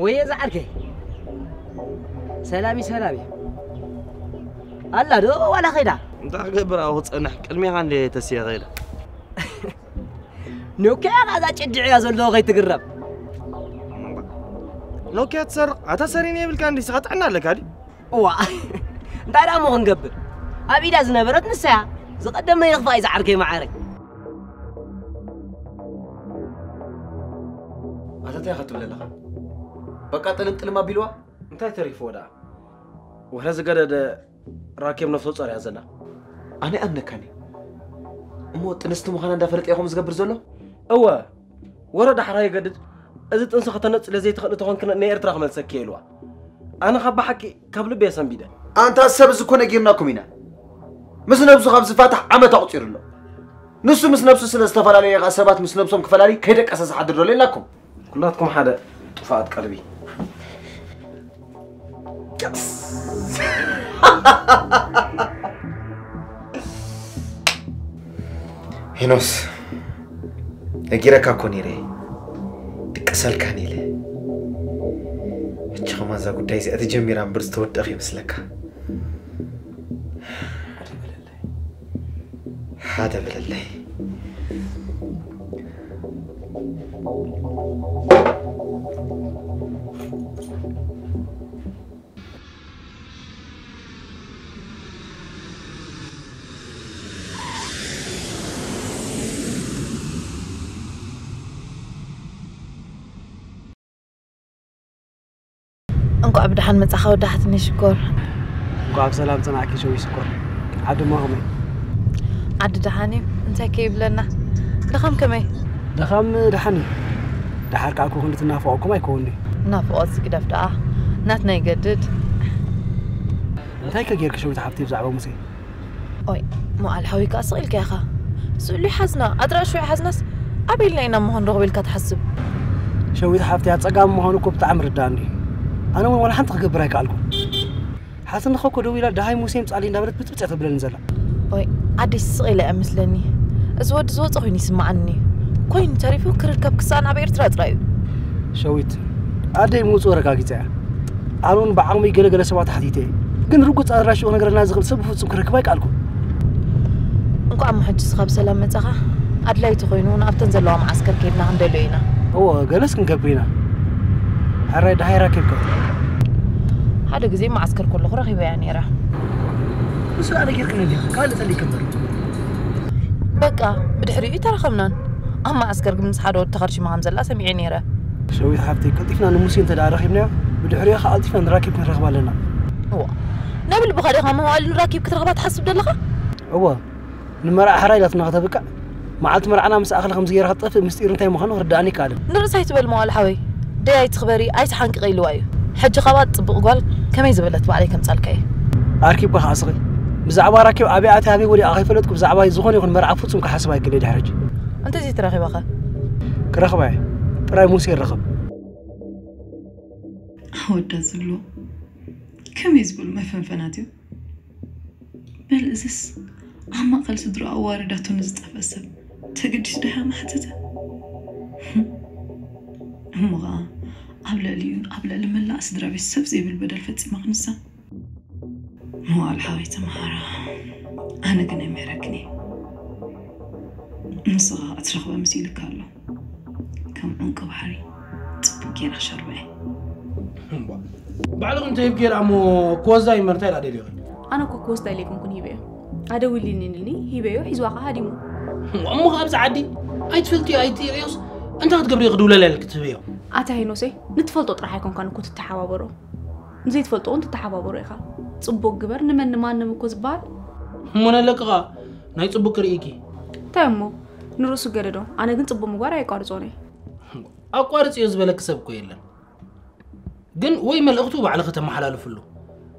ወየ ዝዓርከይ፣ ሰላም እዩ፣ ሰላም እዩ። ኣላ ዶ ዋላ ኸይዳ? እንታይ ክገብር ኣብኡ ክጸንሕ፣ ቅድሜኻ እንደ ተስየ ኸይዳ። ኖኪያ ኸኣ እዛ ጭድዕ እያ ዘለዎ፣ ከይትግረም። ኖኪያ ትሰርቕ? ኣታ ሰሪን የብልካ እንዲ፣ ስኻ ጥዕና ኣለካ ድዩ? እዋ፣ እንታይ ደኣ እሞ ክንገብር? ኣብ ኢዳ ዝነበረት ንሳ እያ። ዝቐደመ የኽፋእ እዩ ዝዓርከይ መዓረይ። ኣታ እንታይ ኢኻ ትብል ዘለኻ? በቃ ጥልም ጥልም ኣቢልዋ? እንታይ ተሪፍዎ ደኣ? ወረ ዝገደደ ራኬብ ነፍሰ ጾር እያ ዘላ። ኣነ ኣይኣምነካን እየ። እሞ ጥንስቲ ምዃና እንዳፈለጠ ኢኹም ዝገብር ዘሎ? እወ፣ ወረ ዳሕራ ይገድድ። እዚ ጥንሲ ከተነጽልዮ ዘይትኽእል እንተኾንኪ ን-፣ ንኤርትራ ክመልሰኪ እየ ኢልዋ። ኣነ ካብ ብሓቂ ካብ ልቢ እየ ሰንቢደ። ኣንታ ሰብ እዚ እኮ ነጊርናኩም ኢና። ምስ ነብሱ ካብ ዝፋታሕ ዓመት ኣቑጺሩ ኣሎ። ንሱ ምስ ነብሱ ስለ ዝተፈላለየ፣ ሰባት ምስ ነብሶም ክፈላሊ ከይደቀሰ ዝሓድር ዘሎ ኢልናኩም። ኩላትኩም ሓደ ጥፋኣት ቀልቢ። ሄኖስ፣ ነጊረካ እኮ ነይረ፣ ድቅሰልካን ኢለ። ሕጂ ከማን እዛ ጉዳይ እዚኣ ተጀሚራ እምበር ዝተወደኸ ይመስለካ። ሓደ በለለይ። እንኳዕ ብደሓን መጻኻ ወዲ ሓትኒ ሽኮር። እንኳዕ ብሰላም ጸናዕኪ ሸዊት ሽኮር። ዓዲ እሞ ከመይ? ዓዲ ደሓን እዩ። እንታይ ከ ይብለና? ድኻም ከመይ? ድኻም ደሓን እዩ። ደሓር ከኣ እኮ ክንዲ ትናፍቖኩም ኣይከውን ድዩ? ናፍቖት ዝግደፍ ደኣ ናትና ይገድድ። እንታይ ከ ጌርኪ ሸዊት ሓብቲ ብዛዕባ ሙሴ? ኦይ፣ መዓል ሓወይ ከኣ ስቕ ኢልካ ኢኻ። ስእሉ ይሓዝና፣ ኣድራሹ ይሓዝናስ ኣበይ ኢልና ኢና እሞ ክንረኽቦ ኢልካ ትሓስብ? ሸዊት ሓፍቲ፣ ኣጸጋሚ ምዃኑ እኮ ብጣዕሚ ርዳእኒ። ኣነ እውን ዋላ ሓንቲ ክገብር ኣይከኣልኩን። ሓትንኻ እኮ ደዊላ፣ "ደሃይ ሙሴ ምጻሊ" እንዳበለት ብጥብጥ እያ ተብለኒ ዘላ። ኦይ፣ ኣደይ ስቕ ኢላ እያ መስለኒ። እዚ ወዲ ዝወጸ ኮይኑ ይስምዓኒ። ኮይኑ ተሪፉ ክርከብ ክሰኣን ኣብ ኤርትራ ጥራይ እዩ። ሸዊት፣ ኣደይ ምውጽኡ ረጋጊጸ እያ። ኣነ እውን ብዓቕመይ ገለ ገለ ሰባት ሓቲተ እየ። ግን ርጉጽ ኣድራሽኡ ክነግረና ዝኽእል ሰብ ብፍጹም ክረክብ ኣይከኣልኩን። እንኳዕ እሞ ሕጂ እስኻ ብሰላም መጻኻ። ኣድላይ ተኾይኑ እውን ኣብተን ዘለዋ መዓስከር ከይድና ክንደልዮ ኢና። እወ፣ ገለስ ክንገብር ኢና። ሕራይ ደሃይ ራኪብካ? ሓደ ግዜ መዓስከር ከለኹ ረኺበያ ነይረ። ንሱ ደኣ ነጊርክኒ እንዲኻ፣ ካልእ ተሊእኪ እምበር። በቃ፣ ብድሕሪኡ ኣይተራኸብናን። ኣብ መዓስከር ግን ምስ ሓደ ወዲ ተኸርሺማ ከም ዘላ ሰሚዐ ነይረ። ሸዊት ሓፍተይ፣ ቀልጢፍና ንሙሴ እንተ ደኣ ረኺብናዮ፣ ብድሕሪኡ ኸኣ ቀልጢፍና ንራኪብ ክንረኽባ ኣለና። እዋ፣ ነብልብኻ ዲኻ መዋእል ንራኪብ ክትረኽባ ትሓስብ ዘለኻ? እወ፣ ንመርዓ ሕራይ ኢላትና ከተብቅዕ፣ መዓልቲ መርዓና ምስ ኣኸለ ከምዚ ጌርካ ትጠፍእ ምስጢር እንታይ ምዃኑ ክርድኣኒ ኣይከኣለን። ንርእሳ ኣይትበል መዋል ሓወይ፣ ደይ ኣይትኽበሪ፣ ኣይትሓንቅቂ ኢልዋ እዩ። ሕጂ ኻብኣ ጽቡቕ ጓል ከመይ ዝበለት ባዕለይ ከምጻልካ እየ። ኣርኪብካ ኸዓ ስኺ። ብዛዕባ ራኪብ ኣበይ ኣትያ ኣበይ ወዲቓ ከይፈለጥኩ ብዛዕባ ዝኾነ ይኹን መርዓ ፍጹም ክሓስብ ኣይክእልን ድሕሪ ሕጂ። እንተዘይ ተራኺባኸ? ክረኽባ እየ። ጥራይ ሙሴ ይረኸብ። ኣወዳት ዝብሎ ከመይ ዝበሉ መፈንፈናት እዮም። በል እዝስ ኣብ ማእኸል ስድራኡ ኣዋሪዳቶ ንዝጠፍአ ሰብ ተገዲሱ ደሃ መሓተተ። እሞ ኸዓ ኣብ ልዕሊኡ ኣብ ልዕሊ መላእ ስድራ ቤት ሰብ ዘይብል በደል ፈጺማ ክንሳ። መዋል ሓወይ ተመሃራ፣ ኣነ ግን ኣይምሕረክን እየ። ንስኻ ክትረኽበ መሲሉካ ኣሎ። ከም ዕንቂ ባሕሪ ጽቡቕ ጌረ ክሸርበ እየ። እምቧ። ባዕልኺ እንተሂብኪ ደኣ እሞ ክወስዳ እዩ እምበር እንታይ ደኣ ደሊኺ? ኣነ እኮ ክወስዳ ኢለ ኣይኮንኩን ሂበዮ። ኣደዊሉኒ ኢሉኒ ሂበዮ ሒዝዋ ከኣ ሃዲሙ። እሞ ኣብዚ ዓዲ ኣይትፈልጥዮ ኣይትርእዮስ እንታይ ክትገብሪ ክድውለላ ኢልኪ ትህብዮ? ኣታ ሄኖሰይ ንትፈልጦ ጥራሕ ኣይኮንካን እኮ ትተሓባበሮ። ንዘይትፈልጦ እውን ትተሓባበሮ ኢኻ። ጽቡቕ ግበር ንመን ንማንም እኮ ዝበሃል። እሞ ነለቅኻ ናይ ጽቡቕ ክርእይኪ። እንታይ እሞ ንርእሱ ገደዶ። ኣነ ግን ጽቡቕ ምግባር ኣየቋርጾን እየ። ኣቋርጽዮ ዝበለኪ ሰብ እኮ የለን። ግን ወይ መልእኽቱ ባዕልኺ ተመሓላልፍሉ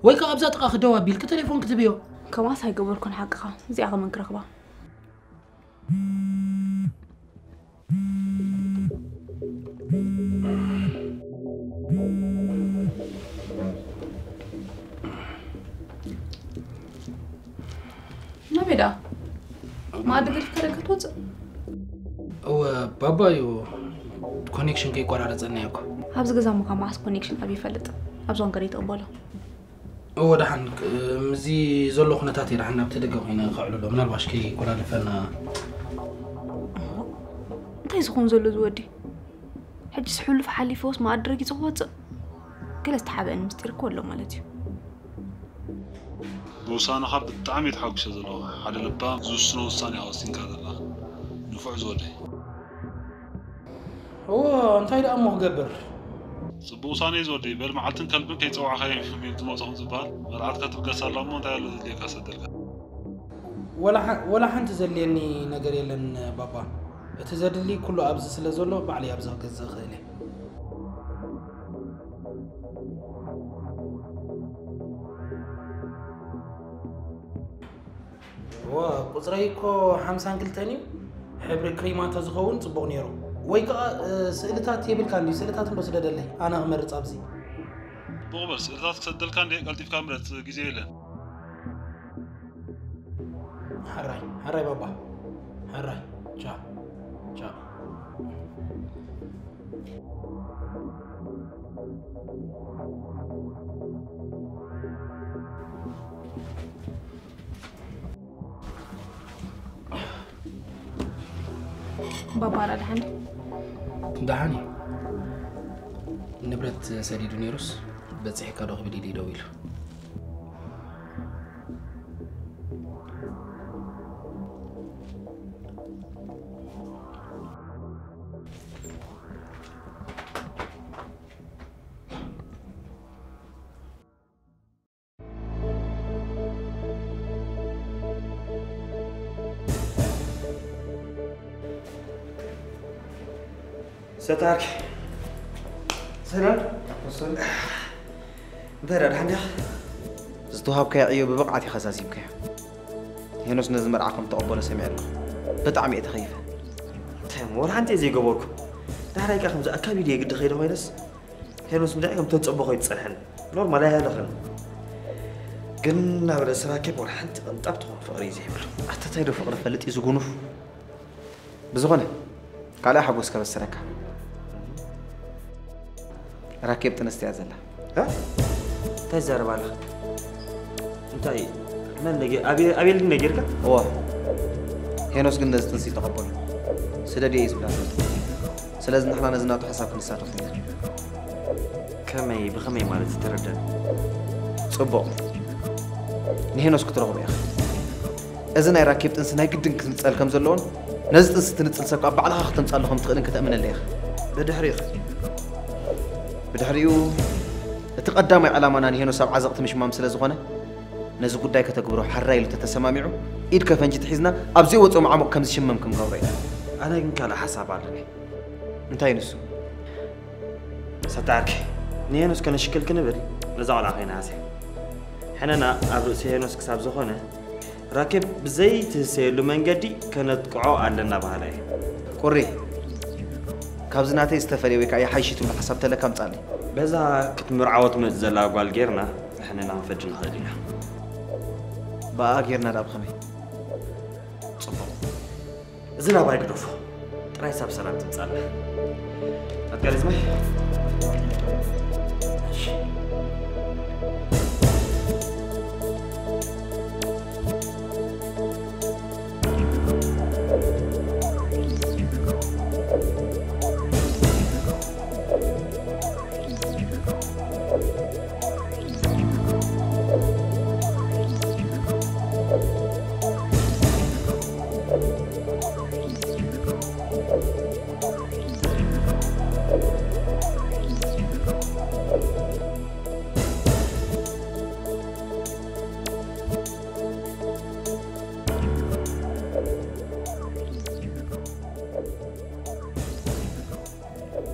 ወይ ከኣ ኣብዛ ጥቓኺ ደው ኣቢልኪ ተሌፎን ክትብዮ። ከምኣስ ኣይገበርኩን ሓቅኻ። እዚኣ ከመን ክረኽባ? ናበይ ደኣ? መኣዲ ገዲፍካ ደገ ትወጽእ? እወ፣ ባባ እዩ ኮኔክሽን ከይቆራረጸና እኮ። ኣብዚ ገዛ ምዃን መዓስ ኮኔክሽን ኣብ ይፈልጥ? ኣብዚ ወንበር ይትቕበሎ። እወ፣ ደሓን፣ ክ-፣ ምስዚ ዘሎ ኩነታት እየ ደሓን ናብቲ ደገ ኮይነ ከዕልሎ፣ ምናልባሽ ከይኮላልፈና። እንታይ ዝኸውን ዘሎ እዚ ወዲ? ሕጂስ ሕሉፍ ሓሊፍዎስ መኣዲ ረጊጹ ክወጽእ? ገለ ዝተሓብአኒ ምስጢር እኮ ኣሎ ማለት እዩ። ብውሳነኻ ብጣዕሚ እየ ተሓጒሰ ዘለኹ። ሓደ ለባም ዝውስኖ ውሳነ ኢኻ ወሲንካ ዘለኻ። ንፉዕ ዝወደይ። እዎ፣ እንታይ ደኣ እሞ ክገብር? ጽቡቕ ውሳነ እዩ ዝወደይ። በል መዓልትን ከልብን ከይጸዋዕካዮም እዮም ዝመጹ ከም ዝበሃል። መርዓትካ ትብገስ ኣላ እሞ እንታይ ኣሎ ዘድልየካ ሰደልካ? ወላ ሓ-፣ ወላ ሓንቲ ዘድልየኒ ነገር የለን ባባ። እቲ ዘድሊ ኩሉ ኣብዚ ስለ ዘሎ ባዕለይ ኣብዚ ክገዝእ እኽእል እየ። እዋ፣ ቁጽረይ እኮ ሓምሳን ክልተን እዩ። ሕብሪ ክሪማ ተዝኸውን ጽቡቕ ነይሩ። ወይ ከኣ፣ እ፣ ስእልታት የብልካን ድዩ? ስእልታት እንዶ ስደደለይ፣ ኣነ ክመርጽ ኣብዚ። ጽቡቕ በል፣ ስእልታት ክሰደልካ እንድየ፣ ቀልጢፍካ ምረጽ፣ ግዜ የለን። ሕራይ፣ ሕራይ ባባ፣ ሕራይ። ቻ፣ ቻ። ባባራ ደሓን ድዩ? ደሓን እዩ። ንብረት ሰዲዱ ነይሩስ፣ በጺሕካ ዶ ክብል ኢሉ ደዊሉ። ሰታርክ። ሰላም። ኣፖስተል። እንታይ ደኣ፣ ደሓን ዲኻ? ዝተዋሃብካዮ ዕዮ ብብቕዓት ኢኻ ዛዚምካዮ። ሄኖስ ነዚ መርዓ ከም ተቐበሎ ሰሚዐ ኣለኹ። ብጣዕሚ እየ ተኸይፈ። እንታይ እሞ፣ ወላ ሓንቲ እየ ዘይገበርኩ። ዳሕራይ ከ ከምዚ ኣካቢደ የግዲ ከይደ ኮይነስ፣ ሄኖስ ምድዒ ከም ተንጸቦ ከይዱ ጸንሐን። ኖርማል ኣይሃለኸን። ግን እናበለ ስራኬብ ወላ ሓንቲ ቅንጣብ ትኾን ፍቕሪ እዩ ዘይብሉ። ኣታ እንታይ ዶ ፍቕሪ ፈልጥ እዩ ዝጉኑፍ? ብዝኾነ፣ ካልኣ ሓጎስ ከበስረካ። ራኬብ ጥንስቲ እያ ዘላ። እ? እንታይ ትዛረብ ኣለኻ? እንታይ? መን ነገ-፣ ኣቤ-፣ ኣቤል ግን ነጊርካ? እዋ። ሄኖስ ግን ነዚ ጥንሲ ተቐበሎ። ስደድዮ እዩ ዝብላ ዘሎ። ስለዚ ንሕና ነዚ ናቱ ሓሳብ ክንሳተፍ ኢና። ከመይ፣ ብኸመይ ማለት ዝተረደን? ጽቡቕ። ንሄኖስ ክትረኽቦ ኢኻ። እዚ ናይ ራኬብ ጥንሲ ናይ ግድን ክትንጸል ከም ዘለዎን ነዚ ጥንሲ ትንጽል ሰብ ከኣ ባዕልኻ ክተምጻሉ ከም ትኽእልን ከተእምነለይ ኢኻ። ብድሕሪኡ ኸ? ብድሕሪኡ እቲ ቀዳማይ ዕላማና ንሄኖስ ኣብ ዓዘቕቲ ምሽማም ስለ ዝኾነ ነዚ ጉዳይ ከተግብሮ ሓራይ ኢሉ ተተሰማሚዑ ኢድ ከፈንጂ ትሒዝና ኣብ ዘይወጾ መዓሙቕ ከም ዝሽመም ክንገብሮ ኢና። ኣነ ግን ካልእ ሓሳብ ኣለኒ። እንታይ ንሱ? ሰታርኪ፣ ንሄኖስ ከነሽክል ክንብል ነዛ ቆልዓ ከይንሃስያ። ሕነና ኣብ ርእሲ ሄኖስ ክሳብ ዝኾነ፣ ራኬብ ብዘይትህሰየሉ መንገዲ ከነጥቅዖ ኣለና በሃላይ እየ። ቁሪ፣ ካብዚ ናተይ ዝተፈልየ ወይ ከኣ ይሓይሽ ትብሎ ሓሳብ ተለካ ኣምጻለይ። በዛ ክትምርዓዎ ትመጽእ ዘላ ጓል ጌርና፣ ሕነና ክንፈዲ ንኽእል ኢና። ብኣኣ ጌርና ደኣ ብኸመይ? ጽቡቕ። እዚ ናባይ ግደፎ። ጥራይ ሳብ ሰላም ትምጻልና። ኣትጋሊዝ ማይ? እሺ።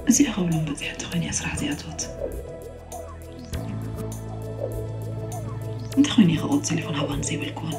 እዚኣ ክብሎም በጺሐቶ ኮይነ እያ ስራሕ ዘይኣተወት። እንታይ ኮይኑ ኢኻ ቁጽ ቴሌፎን ሃባኒ ዘይበልክወን?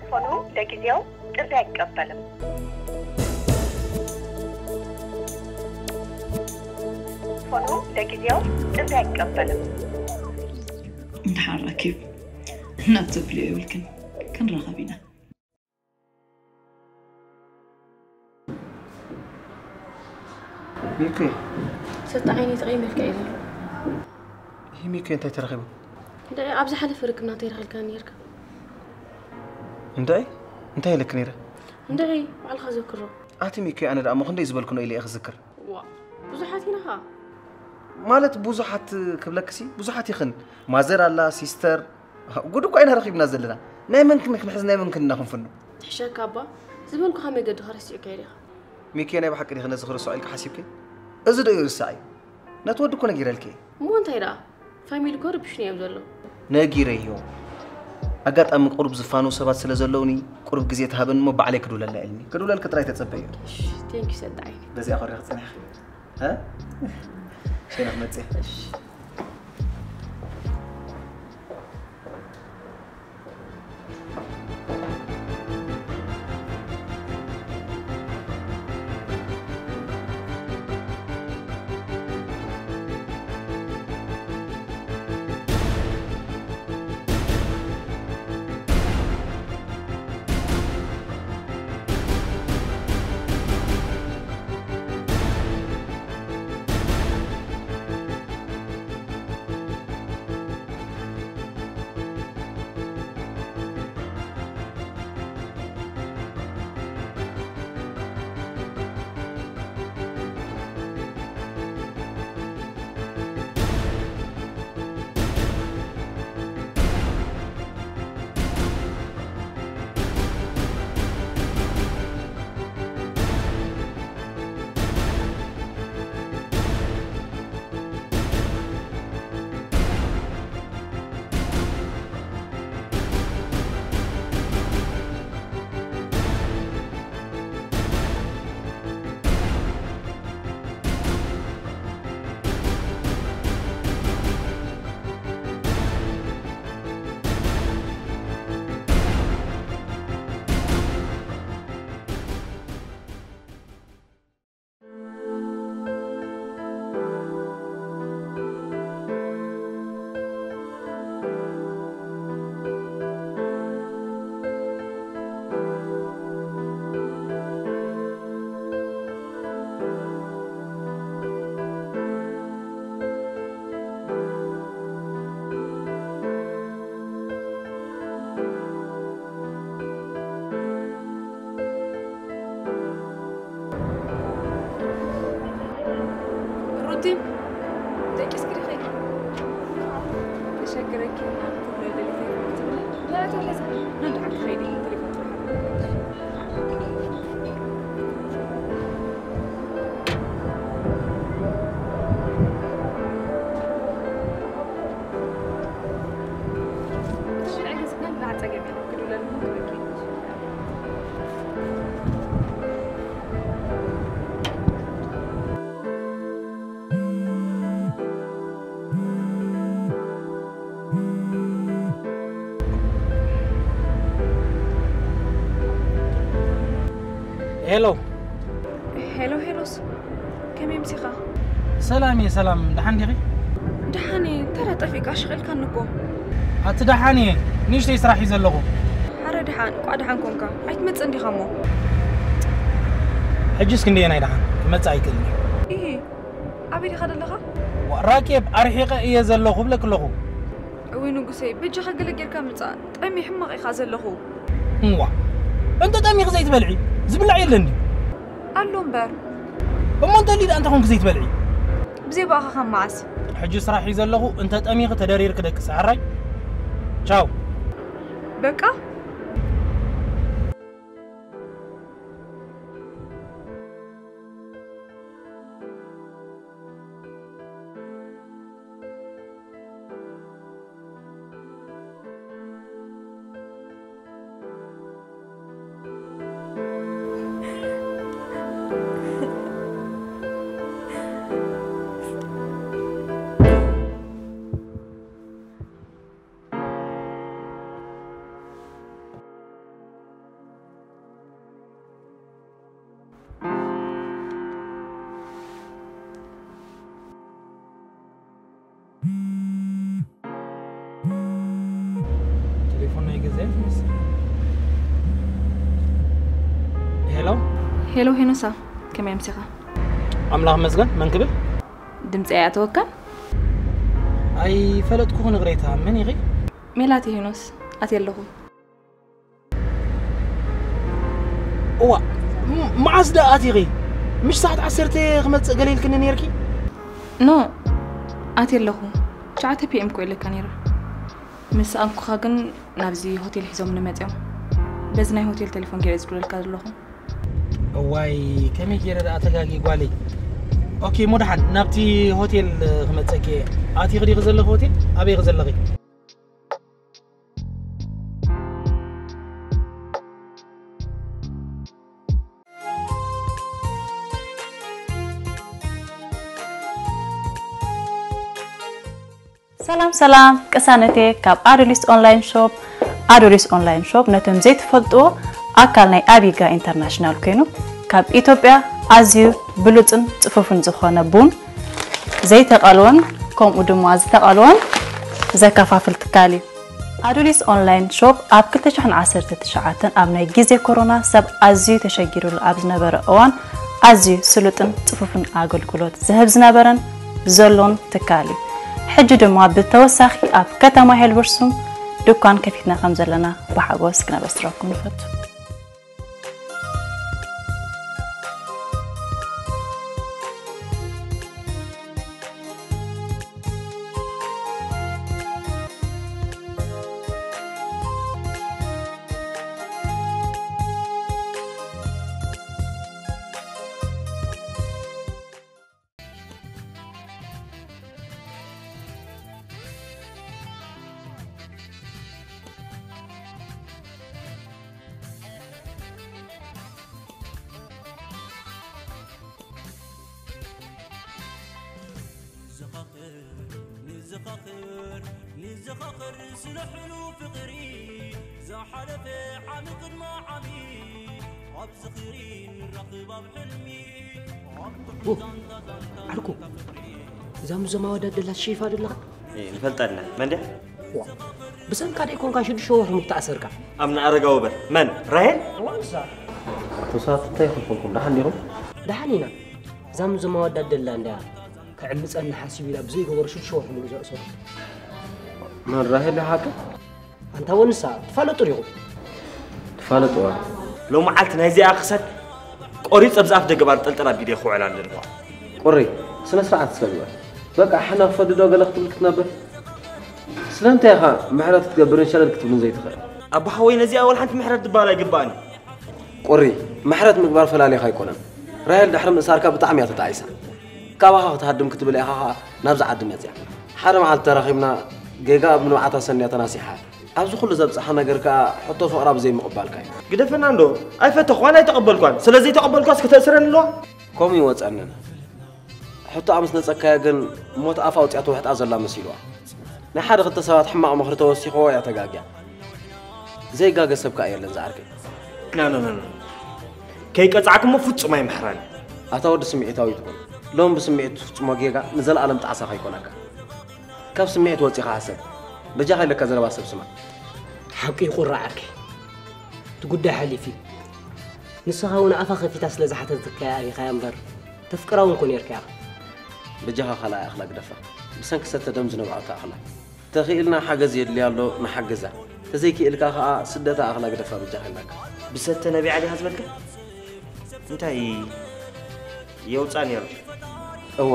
ሆኖም ለጊዜው ጥሪ ኣይቀበልም። ሆኖም ለጊዜው ጥሪ ኣይቀበልም። እንድሓር ረኪብ እናተብልዮ የብልክን፣ ክንራኸብ ኢና። ሚኪ። ሰጣ ዓይኒ ተቐይመልካ እዩ ዘሎ። ይህ ሚኪ እንታይ ተረኺቡ? እንደ ኣብ ዝሓለፈ ርክብና እንታይ ረኸልካ ነርካ? እንታይ እንታይ ኢለክ ነይረ? እንደ ባዕልካ ዘክሮ። ኣቲ ሚኪ ኣነ ደኣ እሞ ክንደይ ዝበልኩ ነው ኢለ እየ ክዝክር። ዋ ብዙሓት ኢና ኸዓ። ማለት ብዙሓት ክብለክሲ ብዙሓት ይኽን ማዘር ኣላ ሲስተር ጉድ እኳ ኢና ረኺብና ዘለና። ናይ መን ክንሕዝ ናይ መን ክንና ክንፍኑ? ትሕሸካ ኣባ ዝበልኩኻ መገዲ ከረሲዑካ ኢኻ። ሚኪ ናይ ብሓቂ ዲኺ ነዚ ክርስዖ ኢልካ ሓሲብኪ? እዚ ዶ ይርሳዕ እዩ? ነቲ ወዲ እኮ ነጊረልኪ እየ። እሞ እንታይ ደኣ? ፋሚሊ እኮ ርብሽኒ እዮም ዘለዉ። ነጊረዮ። ኣጋጣሚ ቁሩብ ዝፋነው ሰባት ስለ ዘለውኒ ቁሩብ ግዜ ተሃበኒ እሞ ባዕለይ ክድውለላ ኢልኒ። ክድውለልኪ ጥራይ ተጸበዮ። እሺ፣ ቴንክ ዩ ሰጣይ። በዚኣ ኮሪኺ ጽኒሕኪ። እ? ሸይነ ክመጽእ እየ። እሺ። ሩቲ ደቂስኪ ዲኺ? ክሸግረኪ እና ክትብሎ ደሊተ ትብለ። ላ ተለዛ ነንድሓ ክኸይድ ቴሌፎን ጥራሕ። ሄሎ ሄሎ ሄሎስ፣ ከመይ ምሲኻ? ሰላም እየ ሰላም፣ ደሓን ዲኺ? ደሓን እየ፣ እንታይ ደኣ ጠፊእካ? ሽቕ ኢልካኒ እኮ። ኣቲ ደሓን እየ፣ ንእሽተይ ስራሕ እዩ ዘለኹ። ሓረ ደሓን፣ እንቋዕ ደሓን ኮንካ። ኣይትመጽእን ዲኻ እሞ? ሕጂስ ክንደየናይ ደሓን ክመጽእ ኣይክእልን እየ። ኢሂ፣ ኣበይ ዲኻ ዘለኻ? ራኬብ ኣርሒቐ እየ ዘለኹ እብለኪ ኣለኹ። እውይ ንጉሰይ፣ በጃኻ ገለ ጌርካ ምጻእ። ጠምየ ሕማቕ ኢኻ ዘለኹ። እዋ፣ እንተ ጠሚኺ ዘይትበልዒ ዝብላዕ የለን ድዩ? ኣሎ እምበር። እሞ እንተልዩ ደኣ እንታይ ኮንኪ ዘይትበልዒ? ብዘይ ብኣኻ ካብ መዓስ? ሕጂ ስራሕ እዩ ዘለኹ፣ እንተ ጠሚኺ ተደሪርኪ ደቅሲ፣ ሕራይ? ቻው። በቃ? ቴሌፎን ናይ ገዛይ ትመስል። ሄሎ። ሄሎ ሄኖሳ፣ ከመይ ኣምሲኻ? ኣምላኽ መስገን። መን ክብል? ድምፂ ኣይኣተወካን? ኣይፈለጥኩኽን ይቕሬታ። መን ኢኺ? ሜላት እየ ሄኖስ፣ ኣትየ ኣለኹ። እዋ፣ ም- መዓስ ደኣ ኣቲኺ? ምሽ ሰዓት ዓሰርተ ክመጽእ ገለ ኢልክኒ ነይርኪ? ኖ፣ ኣትየ ኣለኹ። ትሽዓተ ፒ ኤም እኮ ኢለካ ነይረ። ምስ ሰኣንኩኻ ግን ናብዚ ሆቴል ሒዞምኒ መጺኦም። በዚ ናይ ሆቴል ቴሌፎን ገይረ ዝድውለልካ ዘለኹ። እዋይ፣ ከመይ ገይረ ደኣ ተጋጊ ጓለይ። ኦኬ፣ እሞ ደሓን ናብቲ ሆቴል ክመጸኪ እየ። ኣቲኺ ዲኺ ዘለኺ ሆቴል? ኣበይ ኢኺ ዘለኺ? ሰላም ሰላም ቅሳነቴ ካብ ኣዶሊስ ኦንላይን ሾፕ። ኣዶሊስ ኦንላይን ሾፕ ነቶም ዘይትፈልጥዎ ኣካል ናይ ኣቢጋ ኢንተርናሽናል ኮይኑ ካብ ኢትዮጵያ ኣዝዩ ብሉፅን ፅፉፍን ዝኾነ ቡን ዘይተቐልወን ከምኡ ድማ ዝተቐልወን ዘከፋፍል ትካል እዩ። ኣዱሊስ ኦንላይን ሾፕ ኣብ ክልተ ሽሕን ዓሰርተ ትሽዓተን ኣብ ናይ ግዜ ኮሮና ሰብ ኣዝዩ ተሸጊሩሉ ኣብ ዝነበረ እዋን ኣዝዩ ስሉጥን ጽፉፍን ኣገልግሎት ዝህብ ዝነበረን ዘሎን ትካል እዩ። ሕጂ ድማ ብተወሳኺ ኣብ ከተማ ሄልበርሱም ድኳን ከፊትና ከም ዘለና ብሓጎስ ክነበስረኩም ንፈቱ። ዘኻኽር ንዘኻኽር ንዘኻኽር ስለ ሕሉ ፍቕሪ ዝሓለፈ ዓሚ ቅድማ ዓሚ ኣብ ዝኽሪ ንራኽብ ኣብ ሕልሚ ኣብ ትሑት ዛንታ ዛንታ ዓርኩ፣ እዛ ሙዞም ኣወዳት ደላ ትሽይፋ ደለኻ? ንፈልጠና መን ድያ? ዋ፣ ብሰንካ ደይ ኮንካ ሽዱሽተ ወርሒ ምተኣሰርካ? ኣብ ንኣረጋዊ በል መን? ራሄል? ዋንሳ ኣቶ ሰባት እንታይ ይኹን ኮንኩም ደሓን ዲኹም? ደሓን ኢና። እዛ ሙዞም ኣወዳት ደላ እንዳ ከዕምፀና ሓሲብ ኢላ ብዘይገበሩ ሽዱሽተ ወርሒ ሙሉእ ዘእሰሩ። መን ራሄል ሓቂ? ኣንታ ወንሳ ትፋለጡ ዲኹም? ትፋለጥዋ። ሎም መዓልቲ ናይዚኣ ክሳድ ቆሪፅ ኣብዚ ኣፍ ደገ ባር ጠልጠል ኣቢለ ክውዕል ኣለንኳ። ቁሪ ስነ ስርዓት እስከ ግበር። በቃ ሕነ ክፈዲ ዶ ገለ ክትብል ክትነብር? ስለምንታይ ኢኻ ምሕረት ክትገብርን ሸለል ክትብልን ዘይትኽእል? ኣቦ ሓወይ ነዚኣ ወላ ሓንቲ ምሕረት ዝበሃል ኣይግባእን እዩ። ቁሪ ምሕረት ምግባር ፈላሊኻ ኣይኮነን። ራሄል ድሕሪ ምእሳርካ ብጣዕሚ እያ ተጣዒሳ። ካባኻ ክትሃድም ክትብል ኢኻ ኸኣ ናብዚ ዓዲ መጺኣ። ሓደ መዓልቲ ተራኺብና ጌጋ ኣብ ንብዓታ ሰንያ ተናሲሓ። ኣብዚ ኩሉ ዘብጽሓ ነገር ከኣ ሕቶ ፍቕራ ብዘይምቕባልካ እዩ። ግደፈና እንዶ ኣይፈተኽዋን ኣይተቐበልኳን። ስለ ዘይተቐበልኳስ ክተእስረኒ ኣለዋ? ከምኡ ይወጸንን። ሕቶኣ ምስ ነጸካያ ግን ሞት ኣፍ ኣውጺኣ ትውሕጣ ዘላ መሲልዋ። ናይ ሓደ ክልተ ሰባት ሕማቕ ምኽሪ ተወሲኽዎ እያ ተጋግያ። ዘይጋገ ሰብ ከኣ የለን ዝዓርከይ። ና ና ና ና። ከይቀጻዕኩሞ ፍጹም ኣይምሕራን። ኣታ ወዲ ስምዒታዊ ትኹን። ሎም ብስምዒት ትፍጽሞ ጌጋ ንዘለኣለም ጣዕሳ ከይኮነካ። ካብ ስምዒት ወጺኻ ሓሰብ። በጃኻ ኢለካ ዘረባ ሰብ ስማዕ። ሓቂ ይቑራዕ ዓርከይ። እቲ ጉዳይ ሓሊፉ እዩ። ንስኻ እውን ኣፋ ከፊታ ስለ ዝሓተተካያ ኢኻያ እምበር ተፍቅራ እውን ኮ ነርካ ኢኻ። በጃኻ ካልኣይ ኣኽላ ግደፋ። ብሰንኪ ሰተ ደም ዝነብዖ እታ ኣኽላ። ተኽኢልና ሓገዝ የድልያ ኣሎ ንሓግዛ። ተዘይክኢልካ ኸኣ ስደታ ኣኽላ ግደፋ በጃኻ ኢልናካ። ብሰተ ነቢዓ ድያ ዝበልካ? እንታይ የውጻ ነይሩ? እወ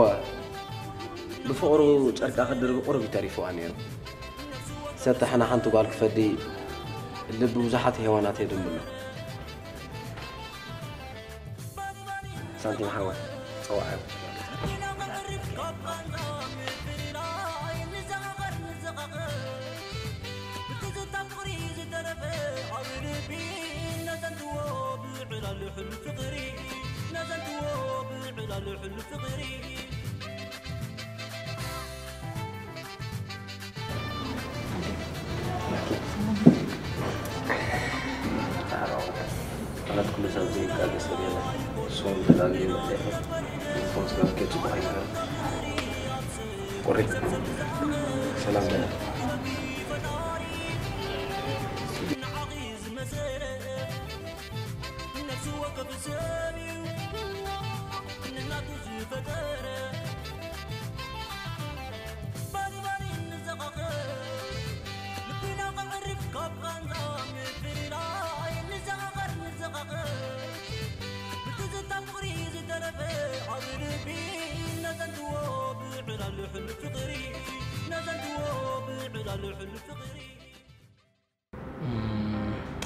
ብፍቕሩ ጨርቃ ክድርቢ ቁሩብ እዩ ተሪፍዋ ነይሩ። ሰተ ሕና ሓንቲ ጓል ክፈዲ ልቢ ብዙሓት ሄዋናት የድምሎ። ሳንቲም ሓወይ ጸዋዕ። ማለት ኩሉ ሰብ ዘይቃገ ሰብ የለን። እሱ እውን ተጋግዩ መፅእ። ንስኹም ስጋብ ከ ፅቡቕ ኣይነበረን። ቁሪ ሰላም ደህና።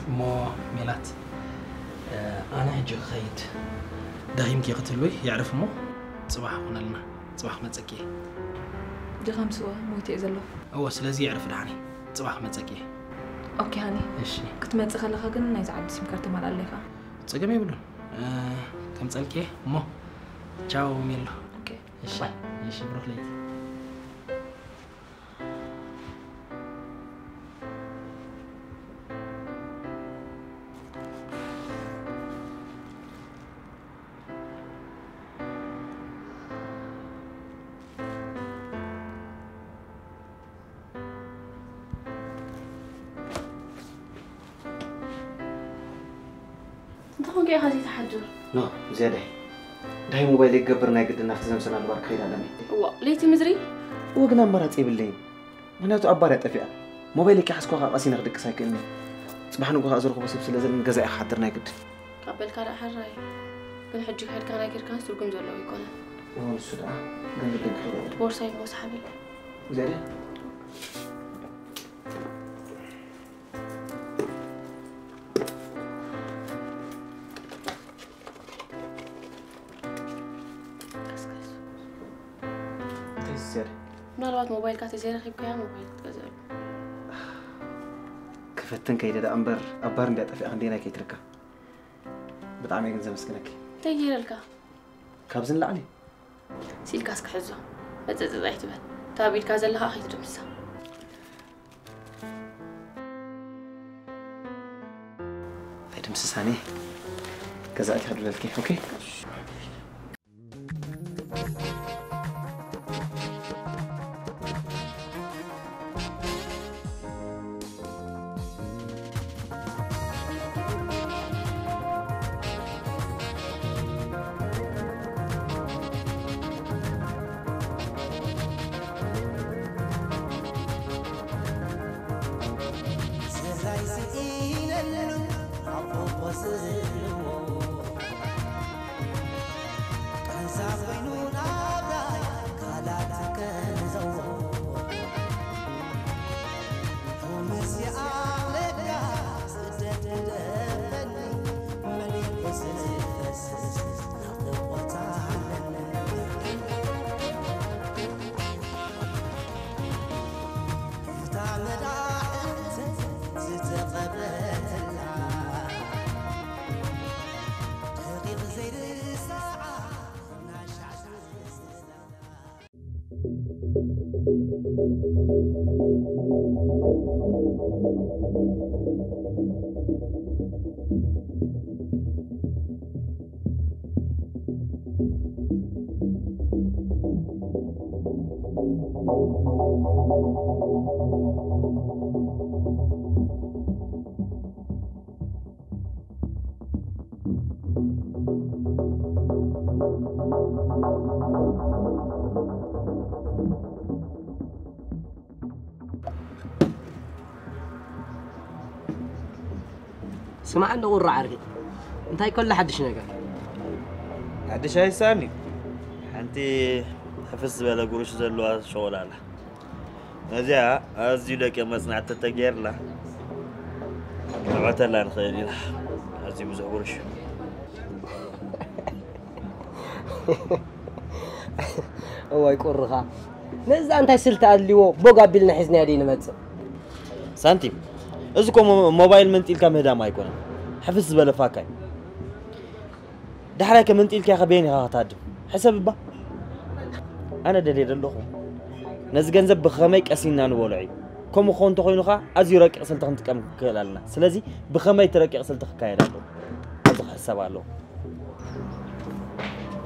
እሞ ሜላት፣ ኣነ ሕጂ ክኸይድ፣ ደኺምኪ ክትህልዊ የዕርፍ እሞ፣ ጽባሕ ኩነልና። ጽባሕ ክመጸኪ እየ። ድኻም ስዋ ሞይተ እየ ዘለኹ። እወ፣ ስለዚ የዕርፍ ደሓኒ። ጽባሕ ክመጸኪ እየ። ኦኬ ሃኒ። እሺ። ክትመጽእ ከለኻ ግን ናይዚ ዓዲ ሲም ካርድ ተማልኣለይ ከኣ። ጸገም የብሉን። ከምጸልኪ እየ እሞ፣ ቻው ሜሎ። ኦኬ። እሺ። እሺ፣ ብሩኽ ለይቲ። እንተኾንካ ኢኻ ዘይትሓድር። ኖ፣ ዝያዳይ። ድሃይ ሞባይለይ ክገብር ናይ ግድን ናብቲ ዘምሰና ድባር ክኸይድ ኣለኒ። እዋ፣ ለይቲ ምድሪ? እወ፣ ግን ኣማራጺ የብለይን። ምኽንያቱ ኣብ ባር እያ ጠፊኣ። ሞባይለይ ከይሓዝኩ ከኣ ቀሲነ ክድቅስ ኣይክእልን እየ። ጽባሕ ንግሆ ከኣ ዝረኽቦ ሰብ ስለ ዘለኒ ገዛይ እየ ክሓድር ናይ ግድን። ካብ በልካ ደኣ ሕራይ። ግን ሕጂ ከድካ ናይ ከድካንስ ትርጉም ዘለዎ ኣይኮነን። እወ፣ ንሱ ደኣ ግን ግድን ክኸይድ ኣለኒ። ቦርሳይ እሞ ስሓበለይ። ዝያዳይ? እንታይ ዝስር? ምናልባት ሞባይልካ ተዘይረኺብካያ ሞባይል ክትገዝኣሉ። ክፈትን ከይደ ደኣ እምበር ኣብ ባር እንድያ ጠፊኣ ክንደየናይ ከይትረካ። ብጣዕሚ እየ ግን ዘመስግነኪ። እንታይ ገይረልካ? ካብዚ ንላዕሊ? ሲልካ እስኪ ሕዞ። መጸጸጽ ኣይትበል። እታ ኣብ ኢድካ ዘላ ከኣ ከይትድምስሳ። ኣይትምስሳኒ። ገዛ ኣቲኻ ድብለልኪ፣ ኦኬ? ስማዕ እንዶ ቁራ ዓርኪ፣ እንታይ ከሎ ሓድሽ ነገር? ሓድሽ ኣይሳኒ፣ ሓንቲ ሕፍስ ዝበለ ጉርሽ ዘለዋ ሸቆላ ኣላ። ነዚኣ ኣዝዩ ደቂ መጽናዕቲ ተተገይርላ ንዕወተላ ንኽእል ኢና። ኣዝዩ ብዙሕ ጉርሽ እዩ። እዋይ ቁርኻ፣ ነዛ እንታይ ስልቲ ኣድልዎ ቦግ ኣቢልና ሒዝናያ ደይ ንመጽእ። ሳንቲም፣ እዚ እኮ ሞ- ሞባይል መንጢልካ ምህዳም ኣይኮነን፣ ሕፍስ ዝበለ ፋካ እዩ። ዳሕራይ ከ መንጢልካ ኢኻ በየን ኢኻ ክትሃድም? ሕሰብ እባ። ኣነ ደልየ ዘለኹ ነዚ ገንዘብ ብኸመይ ቀሲንና ንበልዖ እዩ። ከምኡ ክኸውን እንተኾይኑ ኸዓ ኣዝዩ ረቂቕ ስልቲ ክንጥቀም ክንክእል ኣለና። ስለዚ ብኸመይ እቲ ረቂቕ ስልቲ ክካየድ ኣለዎ? ኣብዚ ክሕሰብ ኣለዎ።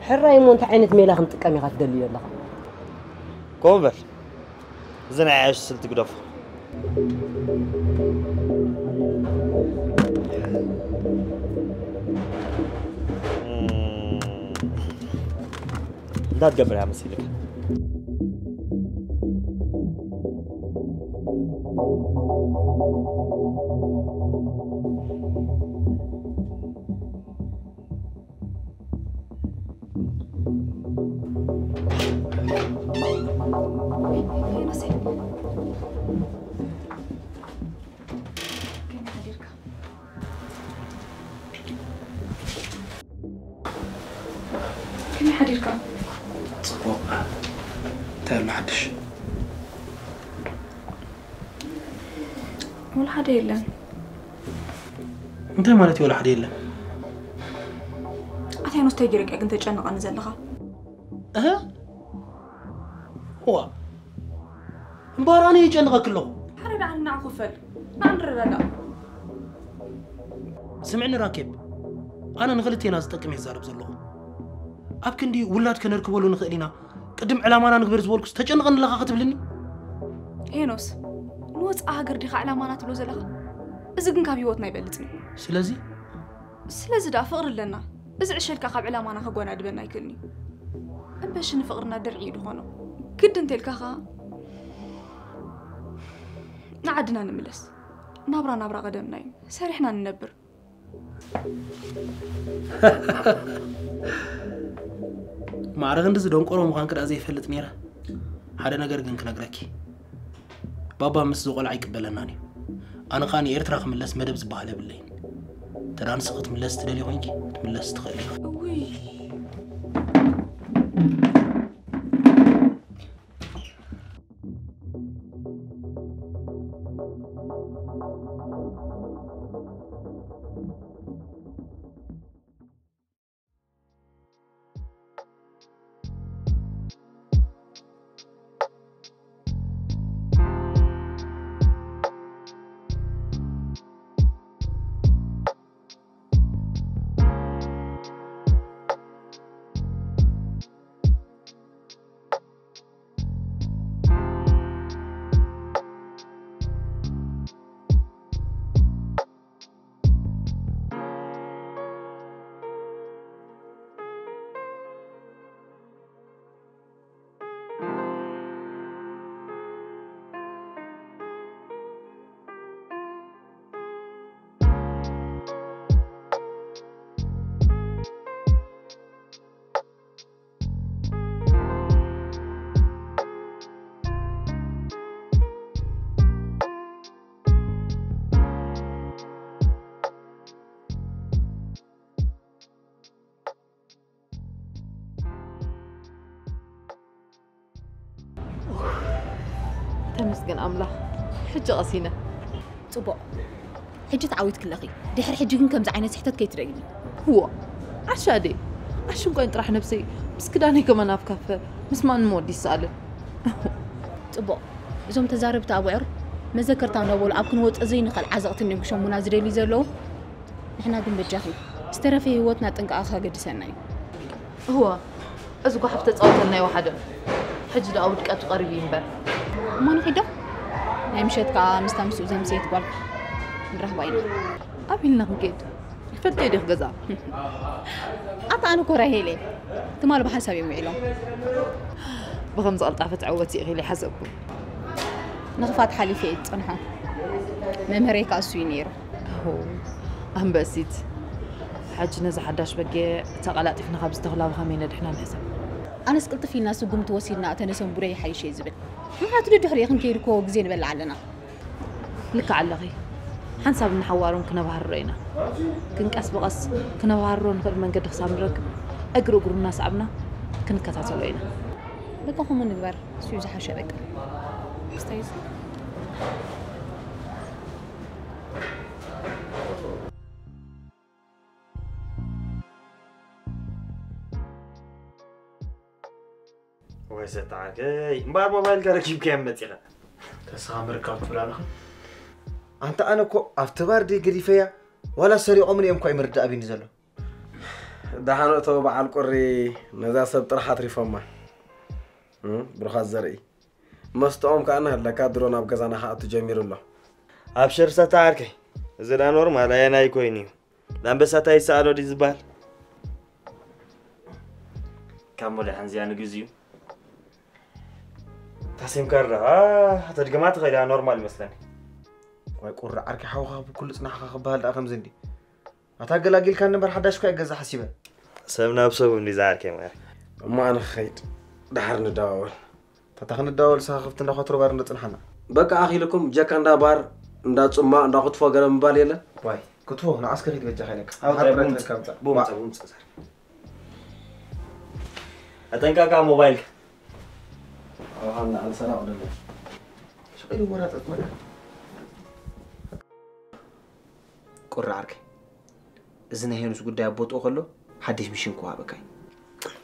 ሕራይ እሞ እንታይ ዓይነት ሜላ ክንጥቀም ኢኻ ትደሊ ዘለኻ? ከምኡ በል። እዚ ናይ ኣያሽ ስልቲ ግደፎ። እንታይ ትገብር እያ መሲልካ? ከመይ ሓዲርካ? ጽቡቕ። እንታይ ኣሎ ሓድሽ? ወላ ሓደ የለን። እንታይ ማለት እዩ ወላ ሓደ የለን? ኣታ ሄኖስ፣ እንታይ ገይረካ ግን ተጨንቐኒ ዘለኻ? እህ? ዋ። እምበኣር ኣነ ይጨንቐኪ ኣለኹ። ሓረዳ ንዓኹ ፈል። ንዓንረዳዳ። ስምዕኒ ራኬብ፣ ኣነ ንኽልቴና ዝጠቅም እየ ዝዛረብ ዘለኹ። ኣብ ክንዲ ውላድ ከነርክበሉ ንኽእል ኢና፣ ቅድም ዕላማና ንግበር ዝበልኩስ ተጨንቐኒ ኣለኻ ክትብልኒ? ሄኖስ፣ ንወፃኢ ሃገር ዲኻ ዕላማና ትብሎ ዘለኻ? እዚ ግን ካብ ህይወትና ኣይበልፅን እዩ። ስለዚ? ስለዚ ደኣ ፍቕሪ ኣለና። እዚ ዕሸል ከኣ ካብ ዕላማና ከጓናድበና ኣይክእልን እዩ። እምበሺ ንፍቕርና ድርዒ እዩ ዝኾኖ። ግዲ እንተልካ ኸኣ ንዓድና ንምለስ። ናብራ ናብራ ቀደምና እዩ። ሰሪሕና ንነብር። ማዕረ ክንድዚ ደንቆሮ ምዃንኪ ደኣ ዘይፈልጥ ነይረ። ሓደ ነገር ግን ክነግረኪ። ባባ ምስ እዚ ቆልዓ ኣይቅበለናን እዩ። ኣነ ኸኣ ንኤርትራ ክምለስ መደብ ዝበሃል የብለይን። እንተ ደኣ ንስኺ ክትምለስ ትደልዪ ኮይንኪ፣ ክትምለስ ትኽእሊ ኢኺ። እውይ። ተመስገን ኣምላኽ፣ ሕጂ ቀሲነ። ጽቡቕ። ሕጂ ተዓዊትክለኺ። ድሕሪ ሕጂ ግን ከምዚ ዓይነት ስሕተት ከይትደግሚ። ህዎ፣ ዓሻ ድየ? ኣሽንኳይን ጥራሕ ነብሰይ ምስ ክዳነይ ከማን ኣብ ካፈ ምስ ማንም ወዲ ይሰኣልን። ጽቡቕ። እዞም ተዛረብቲ ኣቡዕር መዘከርታ እናበሉ ኣብ ክንወጽእ ዘይንኽእል ዓዘቕቲ እንድዮም ክሸሙና ዝደልዩ ዘለዉ። ንሕና ግን በጃኺ ዝተረፈ ህይወትና ጥንቃቐ ከገድሰና እዩ። እወ፣ እዚ ጓሓፍ ተጻወተልና ይወሓደ። ሕጂ ደኣ ውድቀቱ ቀሪቡ እዩ እምበር። እሞ ንኺዶ? ናይ ምሸት ከኣ ምስታ ምስኡ ዘምሰየት ጓል ንራኽባ ኢና። ኣብ ኢልና ክንከይድ? ይፈልጥዮ ዲኽ ገዛ? ኣታ ኣነ እኮ ራሄል እየ። ትማል ብሓንሳብ እዮም ውዒሎም። ብኸምዚ ቀልጣፈ ትዕወቲ ኢኺ ኢለ ኣይሓሰብኩን። ንኽፋት ሓሊፈ እየ ዝጸንሖ። መምህረይ ከኣ እሱ እዩ ነይሩ። ኦ፣ ኣንበሲት። ሕጂ ነዚ ሓዳሽ በጊዕ ተቐላጢፍና ካብዚ ተኹላ ብኸመይ ነድሕና ንሕሰብ። ኣነስ ቅልጥፍ ኢልና ስጉምቲ ወሲድና እተን ነሰንቡደ ይሓይሽ እየ ዝብል። ምኽንያቱ ደድሕሪኡ ክንከይድ እኮ ግዜ ንበልዕ ኣለና። ልክዕ ኣለኺ። ሓንሳብ ንሓዋሩን ክነባህርሮ ኢና። ግን ቀስ ብቐስ ክነባህርሮ ንኽእል መንገዲ ክሳብ ንረክብ እግሪ እግሩ እናሰዓብና ክንከታተሎ ኢና። በቃ ከምኡ ንግበር። እሱ እዩ ዝሓሸ በቃ። ክስታይ እዚ? ወይ ዘተዓርከይ፣ እምበኣር ሞባይልካ ረኪብካያ መጺኻ። ተስኻ ምርካብ ትብል ኣለኻ? ኣንታ ኣነ እኮ ኣብቲ ባር ድየ ገዲፈያ፣ ዋላ ሰሪቖምኒ እዮም እኳ ይምርዳእ ኣቢኒ ዘሎ። ደሓን እቶ በዓል ቁሪ ነዛ ሰብ ጥራሕ ኣትሪፎማ። እም፣ ብሩኻት ዘርኢ። መስተኦም ከኣ እናሃለካ ድሮ ናብ ገዛና ክኣቱ ጀሚሩ ኣሎ። ኣብሽር ሰታ ዓርከይ፣ እዚ ደኣ ኖርማል ኣየናይ ኮይኑ እዩ? ንኣንበሳታይ ይሰኣሎ ድዩ ዝበሃል? ካብ ሞዳሕን እዚኣ ንግዜኡ። እታ ሲም ካርድ ደኣ ተድግማ ትኽእል እያ፣ ኖርማል ይመስለኒ። ዋይ ቁሪ ዓርከይ፣ ሓውኻ ብኩሉ ጽናሕካ ክበሃል ደኣ ከምዚ እንዲ። ኣታ ኣገላጊልካኒ እምበር ሓዳሽ እኳ እየ ክገዝእ ሓሲበ። ሰብ ናብ ሰብ እንዲ ዝዓርከይ ማር። እሞ ኣነ ክኸይድ፣ ደሓር ንደዋወል። ታታ ክንደዋወል ሳኻ ክፍቲ እንዳ ኳትሮ ባር እንዶ ጽንሓና። በቃ ኣኺልኩም ጀካ እንዳ ባር፣ እንዳ ጹማ፣ እንዳ ክትፎ ገለ ምባል የለን። ዋይ ክትፎ ንዓስከ ኪድ በጃኻ ኢለካ። ኣብ ደሓር ጥራይ ብረት ቡምጽ፣ ትረካ ምጻእ። ቡምጽ፣ ቡምጽ፣ ዛር። ኣጠንቃቃ ሞባይልካ። ኣሃና ኣልሰራ ወደለ። ሽቀይ ወራጠት መካ። ቁሪ ዓርከይ፣ እዚ ናይ ሄኖስ ጉዳይ ኣብ ቦትኡ ከሎ ሓድሽ ሚሽን ክወሃበካ እዩ።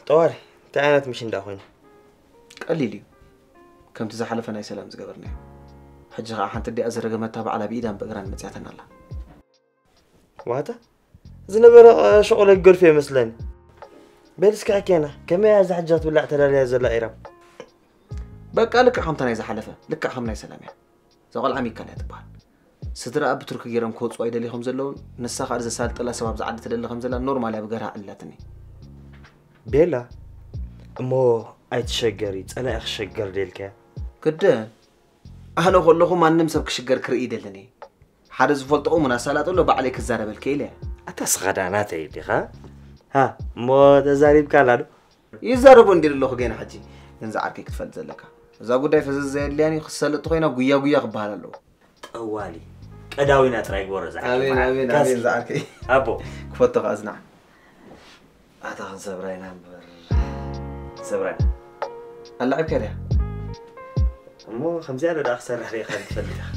ጠዋሪ፣ እንታይ ዓይነት ሚሽን ደኣ ኮይኑ? ቀሊል እዩ። ከምቲ ዝሓለፈ ናይ ሰላም ዝገበርናዮ። ሕጂ ኸዓ ሓንቲ ኣዲኣ ዝረገመታ ባዕላ ብኢዳን ብእግራን መጽያተና ኣላ። ዋታ? ዝነበረ ሸቕሎ ይገድፎ ይመስለኒ። በል እስኪ ሓኬና፣ ከመይ እያ እዛ ሕጃ ትብላዕ ተዳልያ ዘላ ኢራም? በቃ ልክዕ ከምታ ናይ ዝሓለፈ፣ ልክዕ ከም ናይ ሰላም እያ። እዛ ቆልዓ ሚካል እያ ትበሃል። ስድራኣ ብቱርኪ ገይሮም ክወፅኡ ኣይደልዩ ከም ዘለውን ንሳ ከዓ ዘሳልጠላ ሰብ ኣብዚ ዓዲ ትደሊ ከም ዘላ ኖርማል እያ ብገርሃ ዕላትኒ። ቤላ እሞ ኣይትሸገሪ፣ ፀላኢ ክሸገር ደልከ? ግድን ኣነ ከለኹ ማንም ሰብ ክሽገር ክርኢ ይደልን እየ። ሓደ ዝፈልጦ እሙን ኣሳላጢ ኣሎ ባዕለይ ክዛረበልከ ኢለ። ኣታ ስኻ ደኣ ናተይ ዲኻ? ሃ እሞ ተዛሪብካላ ዶ? ይዛረቦ እንዲ ኣለኹ ገና ሕጂ። ግን ዝዓርከይ ክትፈልጥ ዘለካ እዛ ጉዳይ ፈዘዝ ዘየድልያን እዩ። ክትሰልጥ ኮይና ጉያ ጉያ ክበሃል ኣለዎ። ጠዋሊ ቀዳዊና ጥራይ ግበሮ ዝዓርከይ። ኣሜን፣ ኣሜን፣ ኣሜን። ዝዓርከይ ኣቦ ክፈቶ ከኣ ዝናዕ። ኣታ ክንሰብራ ኢና እምበር። ሰብራ ኢና። ኣላዒብካ ድያ? እሞ ከምዚኣ ዶ ደኣ ክሰርሕ ርኢኻ ትፈልጥ ኢኻ?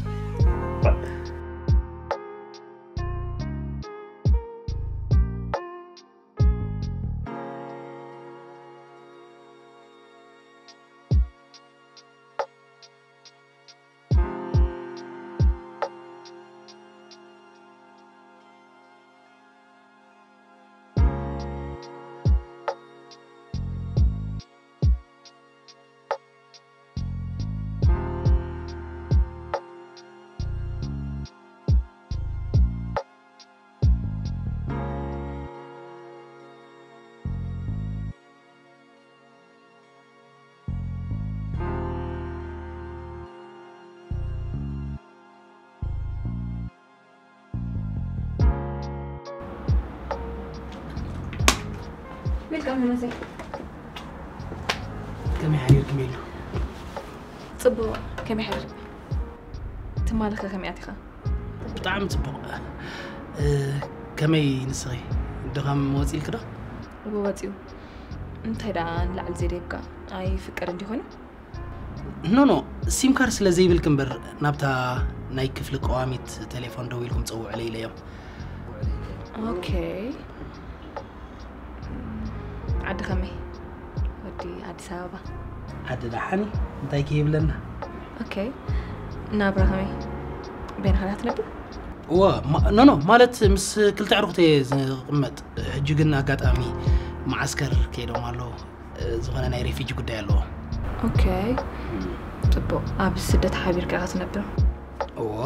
ዌልካም ንመሰይ። ከመይ ሓዲርኩም የሉ? ጽቡቕ፣ ከመይ ሓዲርኩም? ትማሊ ከ ከመይ ኣቲኻ? ብጣዕሚ ጽቡቕ። እ፣ ከመይ ንስኺ? ድኻም ወጺእልኪ ዶ? እወ ወጺኡ። እንታይ ደኣ ንላዕሊ ዘይደይብካ ኣይፍቀድ እንዲኾይኑ? ኖ፣ ኖ፣ ሲም ካርድ ስለ ዘይብልኪ እምበር ናብታ ናይ ክፍሊ ቀዋሚት ቴሌፎን ደው ኢልኩም ጸውዑለይ ኢለዮም። ኦኬ። ዓዲ ከመይ? ወዲ ኣዲስ ኣበባ። ዓዲ ደሓን እዩ። እንታይ ከ ይብለና? ኦኬ። ናብራ ከመይ? በይንኻ ዲኻ ትነብር? እወ፣ ማ-፣ ኖ፣ ኖ፣ ማለት ምስ ክልተ ኣዕሩኽቲ እየ ዝቕመጥ። ሕጂ ግን ኣጋጣሚ መዓስከር ከይዶም ኣለዉ። እ፣ ዝኾነ ናይ ሬፊጂ ጉዳይ ኣለዎ። ኦኬ። እም። ጽቡቕ። ኣብ ስደት ሓቢርካ ኢኻ ትነብር? እወ።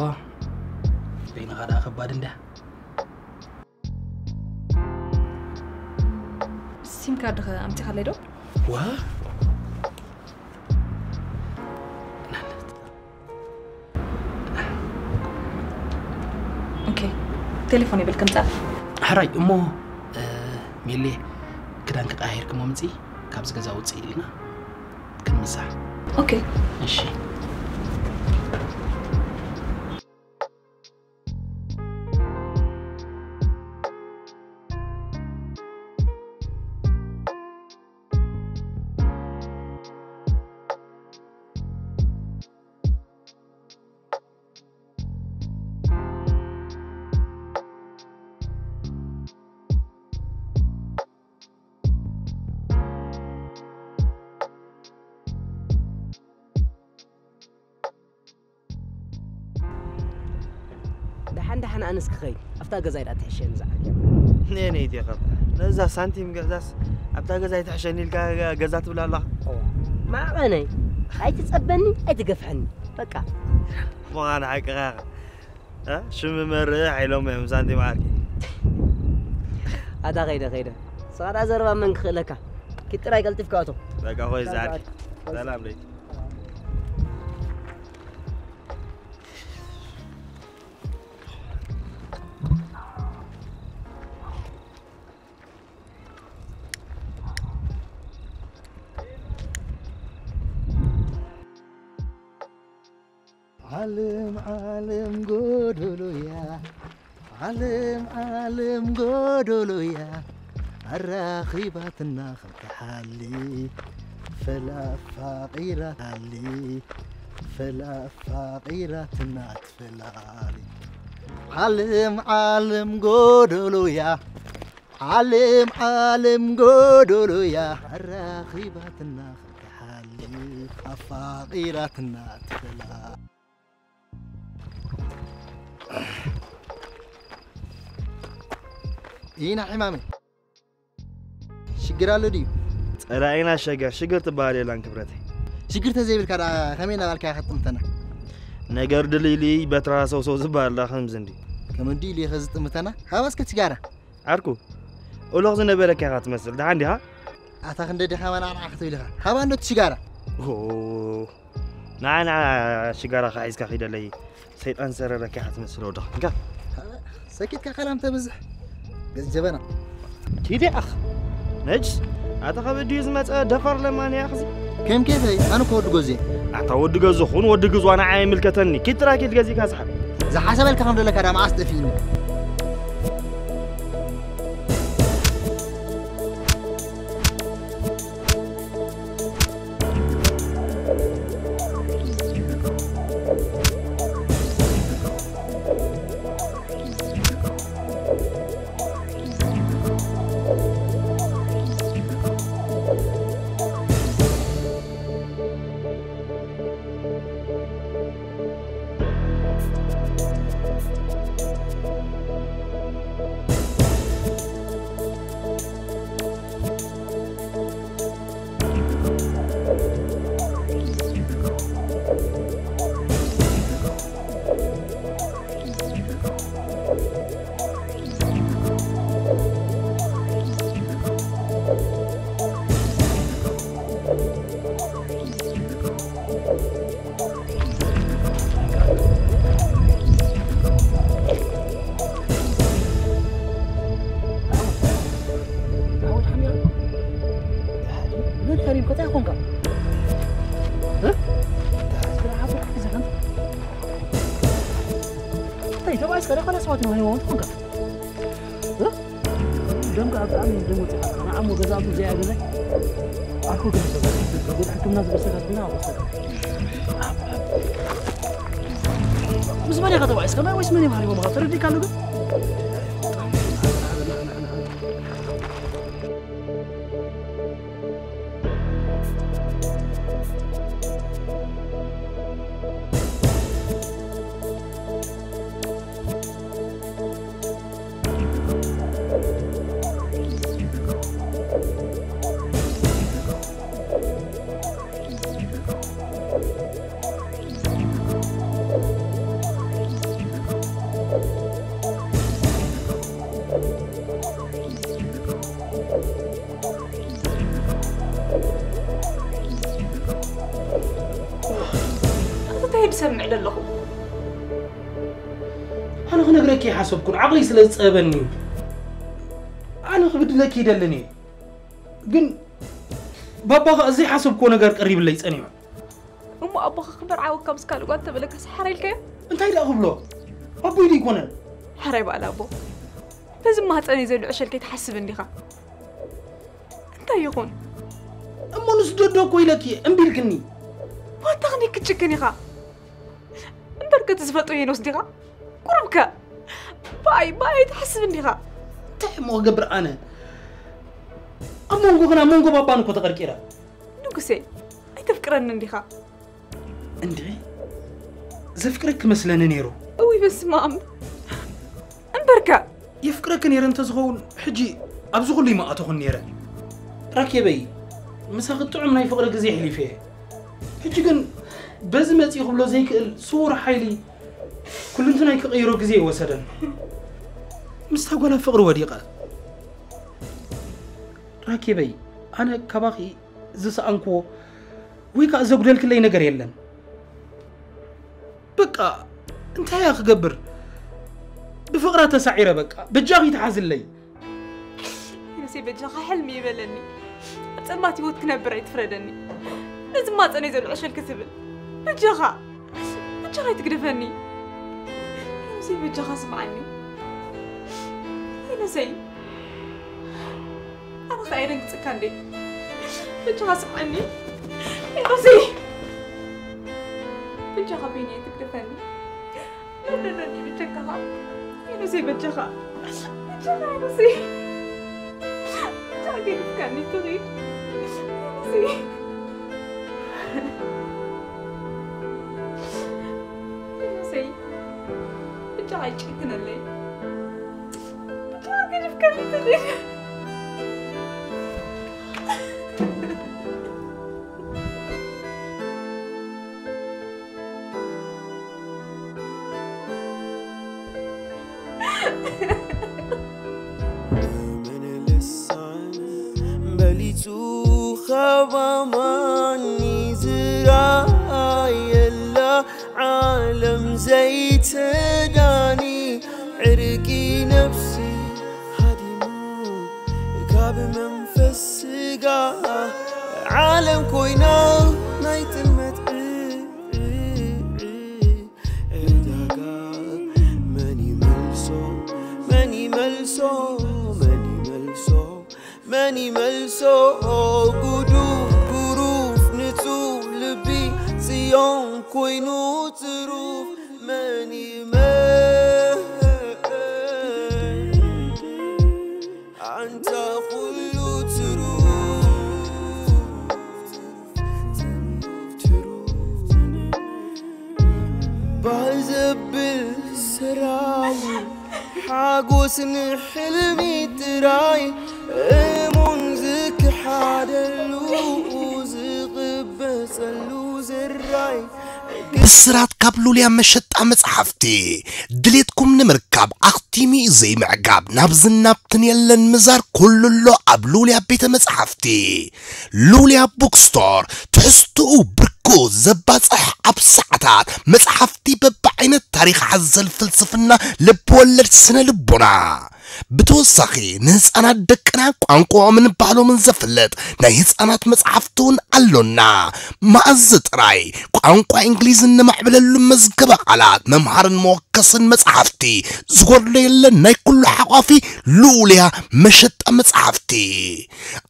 በይንኻ ደኣ ከባድ እንድያ። ሲም ካርድኸ ኣምጺኻለይ ዶ? ዋ? ናለት። ኦኬ፣ ቴሌፎን ይብል ክምጻእ። ሕራይ እሞ፣ እ፣ ሜሌ፣ ክዳንኪ ቀያይርኪ እሞ ምጺ፣ ካብዚ ገዛ ውጽኢ ኢልና ክንምሳሕ። ኦኬ። እሺ። ደሓን ደሓን ኣነስ ክኸይድ፣ ኣብታ ገዛይ ደኣ ትሕሸኒ ዝዓርከይ። ነይ ነይ ዲኻ? ነዛ ሳንቲም ገዛስ ኣብታ ገዛይ ትሕሸኒ ኢልካ ገዛ ትብላ ኣለኻ? እዋ፣ ማዕቐነይ። ኣይትጸበኒ ኣይትገፍሐኒ በቃ። ምዃን ሓቅኻ ኢኻ። እ? ሽም መርሕ ኢሎም እዮም ሳንቲም ዓርኪ። ኣታ ከይደ ከይደ። ስኻ ደኣ ዘረባ መን ክኽእለካ? ኪድ ጥራይ ቀልጢፍካ እቶ። በቃ ኾይ ዛዕርኪ። ሰላም ለይቲ። ዓለም ዓለም ጎዶሎያ ዓለም ዓለም ጎዶሎያ ኣራኺባትና ከምትሓሊ ፈላፋቂራትናሊ ፈላፋቂራትና ትፈላሊ ዓለም ዓለም ጎዶሎያ ዓለም ዓለም ጎዶሎያ ኣራኺባትና ከምትሓሊ ኣፋቂራትና ትፈላ ኢና ሕማመይ ሽግር ኣሎ ድዩ? ጸላኢና ሸገር ሽግር ትበሃል የላን ክብረተይ። ሽግር ተዘይብልካ ደኣ ከመይ እናበልካ ክትጥምተና? ነገር ድልይልይ በትራ ሰውሰው ዝበሃል ደኣ ከምዚ እንዲ። ከም እንዲ ኢሉ ኢኸ ዝጥምተና? ሃባ እስከ ችጋራ። ዓርኩ እሎኽ ዝነበረካ ኢኻ ትመስል። ደሓን ዲኻ? ኣታ ክንደ ድኻ መናዕናዕ ክትብል ኢኻ። ሃባ እንዶ ትሽጋራ። ኦ፣ ንዓ ንዓ ሽጋራኻ ሒዝካ ኺደለይ። ሰይጣን ዝሰረረካ ኢኻ ትመስል ወድኻ። እንካ። ሰኪትካ ከላም ተብዝሕ። ገዝ ጀበና። ኪዲ ኣኽ። ነጅስ፣ ኣታ ካብ እድዩ ዝመጸ ደፋር ለማን እያ ኣኽዚ። ከም ኬፈይ፣ ኣነ እኮ ወዲ ገዙ እየ። ኣታ ወዲ ገዙ ኹን ወዲ ግዙ ኣነ ኣይምልከተኒ። ኪድ ጥራይ ኪድ ገዚእካ ዝሓብ። ዝሓሰበልካ ከም ዘለካ ዳ መዓስ ጠፊእኒ። እንታይ ተባዕስ ከደ ከደ ሰባት ነው ህይወት ኹንካ ደም ከኣ ብጣዕሚ ደም ወፂኻ ንዓሞ ገዛእቱ እዚኣ ገዛ ኣርኮ ገንዘብ ወደ ሕክምና ዝበሰካት ኮይና ኣቆሰለ ምስ መን ኢኻ ተባዒስካ ወይስ መን የማሪቦ ምኻ ተረዲካ ኣሎ ግን እንታይ ድሰምዕ ዘለኹ ኣነ ክነግረኪ ይሓሰብኩን ዓቕሊ ስለ ዝፀበኒ እዩ ኣነ ክብድለኪ ይደልን እየ ግን ባባ ከኣ ዘይሓሰብክዎ ነገር ቀሪብለይ ጸኒሑ እሞ ኣቦኻ ክመርዓወካ ምስ ካልእ ጓል ተበለካ ሰሓረ ኢልካዮ እንታይ ደኣ ክብሎ ኣቦይ ደይኮነን ሓራይ በኣል ኣቦ በዚ ማህፀነይ ዘሎ ዕሸል ከይትሓስብ እንዲኻ እንታይ ይኹን እሞ ንሱ ደዶ እኮ ኢለኪ እምቢ ኢልክኒ ዋታ ክንደይ ክትጭክን ኢኻ እምበር ከ ትዝፈጦ ሄኖስ ዲኻ ቁሩብከ ብኣይ ብኣይ ትሓስብ እንዲኻ እንታይ እሞ ክገብር ኣነ ኣብ መንጎ ግን ኣብ መንጎ ባባን እኮ ተቐርቂረ ንጉሴ ኣይተፍቅረኒ እንዲኻ እንድዒ ዘፍቅረኪ መስለኒ ነይሩ እውይ በስማም እምበርከ የፍቅረኪ ነይረ እንተዝኸውን ሕጂ ኣብዚ ኩሉ ይመኣተኹን ነይረ ራኬበይ ምሳኺ ጥዑም ናይ ፍቕሪ ግዜ ኣሕሊፈ እየ ሕጂ ግን በዚ መጺኡ ክብሎ ዘይክእል ስዉር ሓይሊ ኩልንትናይ ክቕይሮ ግዜ ይወሰደን። ምስታ ጓል ኣብ ፍቕሪ ወዲቐ። ራኬበይ፣ ኣነ ካባኺ ዝሰኣንክዎ ወይ ከኣ ዘጉደልክለይ ነገር የለን። በቃ እንታይ እያ ክገብር? ብፍቕራ ተሳዒረ። በቃ በጃኺ ተሓዝለይ። ሄኖሰይ በጃኻ ሕልሚ ይበለኒ። ኣብ ጸልማት ህይወት ክነብር ኣይትፍረደኒ። ነዚ ማጸነይ ዘሎ ዕሸል ክትብል በጃኻ በጃኻ ኣይትግደፈኒ። ሄኖሰይ በጃኻ ስምዓኒ። ሄኖሰይ ኣነ ከኣ የደንግጽካ እንዴ? በጃኻ ስምዓኒ። ሄኖሰይ በጃኻ በይነይ ኣይትግደፈኒ። ለለለኒ ብጀካኻ ሄኖሰይ በጃኻ በጃኻ ሄኖሰይ በጃኻ ገዲፍካኒ ትኺድ ሄኖሰይ ሄኖሰይ በጃኻ ኣይጨክነለይ በጃኻ ገዲፍካኒ ትኺድ በሊጹ ኸባማኒ ዝራየላ ዓለም ዘይተዳኒ ዕርቂ ነፍሲ ሃዲሙ ካብ መንፈስ ስጋ ዓለም ኮይና ናይ ጥልመት ዕዳጋ መን ይመልሶ መን ይመልሶ መን ይመልሶ መን ይመልሶ ጉዱፍ ጉሩፍ ንጹህ ልቢ ጽዮን ኮይኑ ትሩፍ መን ይመልሶ ኣንታ ኩሉ ትሩፍ ትሩፍ ትሩፍ ባህ ዘብል ስራው ሓጎስ ንሕልሚ ጥራይ እሙን ዝክሓደሉ ዝቕበጸሉ ዝራይ ብስራት ካብ ሉልያ መሸጣ መጽሓፍቲ ድሌትኩም ንምርካብ ኣኽቲሙ እዩ ዘይምዕጋብ ናብ ዝናብትን የለን ምዛር ኩሉ ኣሎ ኣብ ሉልያ ቤተ መጽሓፍቲ ሉልያ ቡክስቶር ትሕዝትኡ ብርኩ ዘባጽሕ ኣብ ሰዓታት መጽሓፍቲ በብዓይነት ታሪኽ ሓዘል ፍልስፍና ልብወለድ ስነ ልቦና ብተወሳኺ ንህፃናት ደቅና ቋንቋኦምን ባህሎምን ዘፍልጥ ናይ ህፃናት መፅሓፍቲ እውን ኣሎና። መኣዝ ጥራይ ቋንቋ እንግሊዝ እነማዕብለሉ መዝገበ ቃላት መምሃርን መወከስን መፅሓፍቲ ዝጎድሎ የለን። ናይ ኩሉ ሓቋፊ ልኡልያ መሸጣ መፅሓፍቲ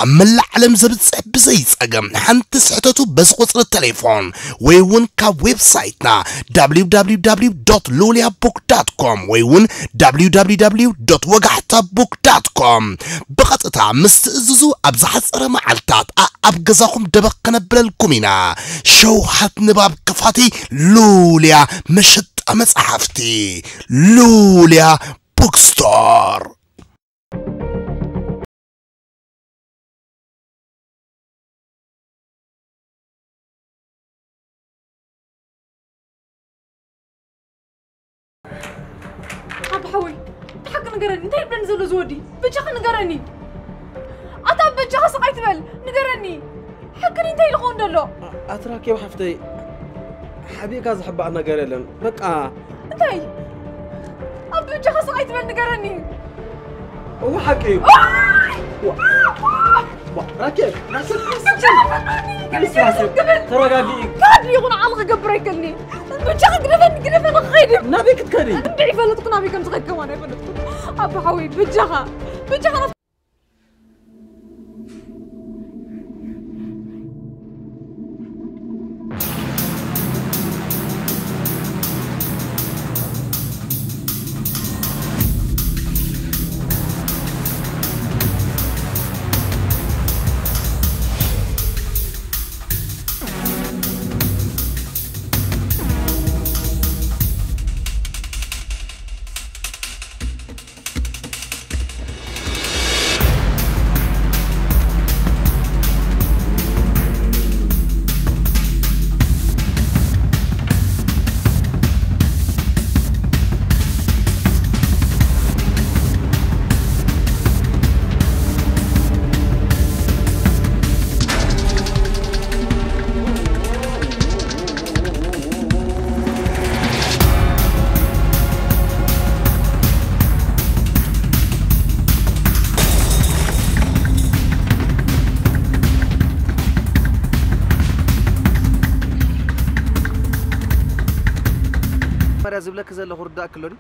ኣብ መላእ ዓለም ዘብፅሕ ብዘይ ፀገም ሓንቲ ስሕተቱ በዚ ቁፅሪ ቴሌፎን ወይ እውን ካብ ዌብሳይትና www ሉልያ ቡክ ዳት ኮም ወይ እውን www ወጋሕታ ቡክ ዳት ኮም ብቐጥታ ምስ ትእዝዙ ኣብ ዝሓፀረ መዓልታት ኣኣብ ገዛኹም ደበኽ ከነብለልኩም ኢና። ሸውሃት ንባብ ክፋቲ ሉልያ መሸጣ መፅሓፍቲ ሉልያ ቡክስቶር። ኣባ ሓወይ ብሓቂ ንገረኒ እንታይ ይብለኒ ዘሎ ዝወዲ በጃኻ ንገረኒ ኣታ በጃኻ ስቕ ኣይትበል ንገረኒ ሓቂ እንታይ ኢሉ ክኸውን ደሎ ኣትራኬብ ሓፍተይ ሓቢእካ ዝሕባእ ነገር የለን በቃ እንታይ ኣብ በጃኻ ስቕ ኣይትበል ንገረኒ እወ ሓቂ እዩ ራኬብ ተረጋጊ ካድ ይኹን ዓል ክገብር ኣይክእልኒ ብቻ ግደፈኒ ግደፈኒ ክኸይድ እዩ ናበይ ክትከዲ እንድዒ ፈለጥኩ ናበይ ከም ዝኸድ ከማን ኣይፈለጥኩ ኣባ ሓወይ ብጃኻ ብጃኻ ዝብለኪ ዘለኹ ርዳእኪ ኣሎ ድዩ?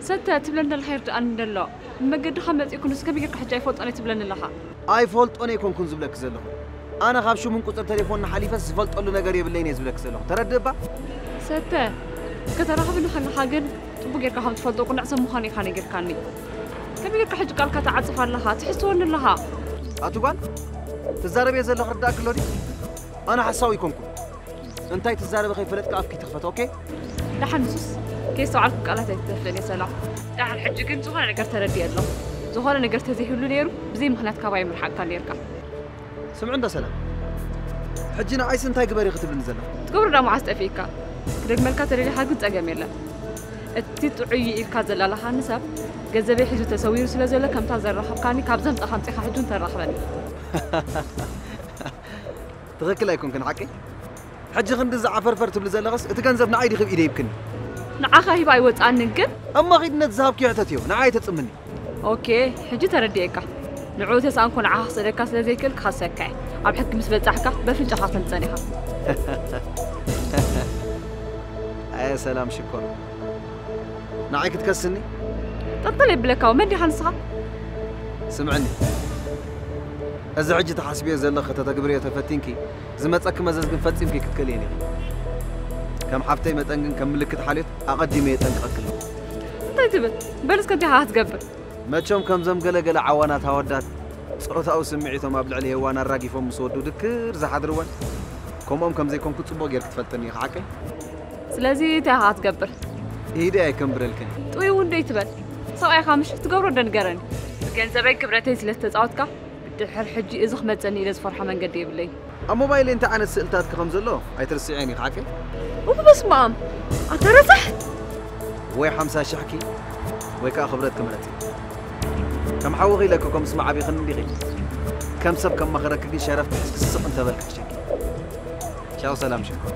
ሰተ ትብለኒ ዘለኻ ይርድኣኒ እንደሎ። መገድኻ መጺእኩ ንሱ ከመይ ጌርካ ሕጂ ኣይፈልጦን እየ ትብለኒ ኣለኻ? ኣይፈልጦን ኣይኮንኩን ዝብለኪ ዘለኹ። ኣነ ካብ ሽሙን ቁጽሪ ቴሌፎን ንሓሊፈስ ዝፈልጠሉ ነገር የብለይን እየ ዝብለኪ ዘለኹ። ተረድእ እባ? ሰተ ከተራኽብኒ ከለኻ ግን ጽቡቕ ጌርካ ከም ትፈልጦ ቅኑዕ ሰብ ምዃኑ ኢኻ ነጊርካኒ። ከመይ ጌርካ ሕጂ ቃልካ ትዓጽፍ ኣለኻ? ትሕስወኒ ኣለኻ? ኣቲ ጓል ትዛረብዮ ዘለኺ ርዳእኪ ኣሎ ድዩ? ኣነ ሓሳዊ ኣይኮንኩን። እንታይ ትዛረቢ ከይፈለጥካ ኣፍኪ ትኽፈት ኦኬ? ደሓን ንሱስ ከየስተውዓልኩ ቃላት ኣይትተፍለኒ ሰላም። ደሓን ሕጂ ግን ዝኾነ ነገር ተረዲኤ ኣለኹ። ዝኾነ ነገር ተዘይህሉ ነይሩ ብዘይ ምኽንያት ካባይ ምርሓቕካ ነይርካ። ስምዒ እንዶ ሰላም፣ ሕጂ ንዓይሲ እንታይ ግበሪ ክትብልኒ ዘለኺ? ትገብሮ ዳ መዓስ ጠፊእካ? ክደግመልካ ተደሊኻ ግን ጸገም የለን። እቲ ጥዑይ ኢልካ ዘላላኻኒ ሰብ ገንዘበይ ሒዙ ተሰዊሩ ስለ ዘሎ ከምታ ዘራኸብካኒ ካብ ዘምጻኻ ኣምጺኻ ሕጂ እውን ተራኽበኒ። ትኽክል ኣይኮንክን ሓቀይ? ሕጂ ክንዲ ዝዓፈርፈር ትብሊ ዘለኽስ እቲ ገንዘብ ንዓይ ዲኺ ኢደ ሂብክኒ? ንዓኻ ሂበ ኣይወጽኣንን ግን። እሞ ኺድ ነቲ ዝሃብክዮ ሕተትዮ፣ ንዓይ ኣይተጽምኒ። ኦኬ፣ ሕጂ ተረዲኤካ። ንዕኡ ተሰኣንኩ ንዓኻ ክስእለካ ስለ ዘይክእል ክኸሰካ እየ። ኣብ ሕጊ ምስ በጻሕካ በፍንጫኻ ከተምጽኣኒ ኢኻ። ኣየ ሰላም ሽኮር፣ ንዓይ ክትከስኒ? ጠልጠል የብለካ፣ መን ዲኻ ንስኻ? ስምዕኒ፣ እዚ ሕጂ ትሓስብዮ ዘለኺ ከተተግብርዮ ተፈቲንኪ፣ ዝመጸኪ መዘዝ ግን ፈጺምኪ ክትክእልየን ኢኺ። ከም ሓፍተይ መጠን ግን ከም ምልክት ሓልዮት ኣቐዲመ የጠንቅቐኪ ኣለኹ። እንታይ ትብል? በል እስከ እንታይ ኢኻ ክትገብር? መቸም ከምዞም ገለገለ ዓዋናት ኣወዳት ጾታዊ ስምዒቶም ኣብ ልዕሊ ሄዋን ኣራጊፎም ምስ ወዱ ድክር ዝሓድርወን ከምኦም ከም ዘይኮንኩ ጽቡቕ ጌርኪ ትፈልጥኒ ኢኺ ሓቀይ? ስለዚ እንታይ ኢኻ ክትገብር? ኢደይ ኣይከንብረልክን። ጥውይ እውን ዶ ይትበል? ሰብኣይኻ ምሽ ትገብሮ ዶ ንገረኒ? ብገንዘበይ ክብረተይ ስለ ዝተጻወትካ ብድሕር ሕጂ እዚ ክመጸኒ ኢለ ዝፈርሖ መንገዲ የብለይን። ኣብ ሞባይለይ እንታይ ዓይነት ስእልታትኪ ከም ዘሎ ኣይትርስዕዮን ኢኺ ሓቀይ? ኡፍ በስመኣም ኣታ ረሳሕ! ወይ ሓምሳ ሽሕኪ ወይ ከኣ ክብረትኪ ምረጺ። ከም ሓውኺ ኢለኪ እኮ ምስ መዓቢኽኒ እንዲኺ ከም ሰብ ከማኽረኪ ግን ሸረፍ ትሕዝኪ ስቕ እንተበልኪ ሕሸኪ። ቻው ሰላም ሽኮር።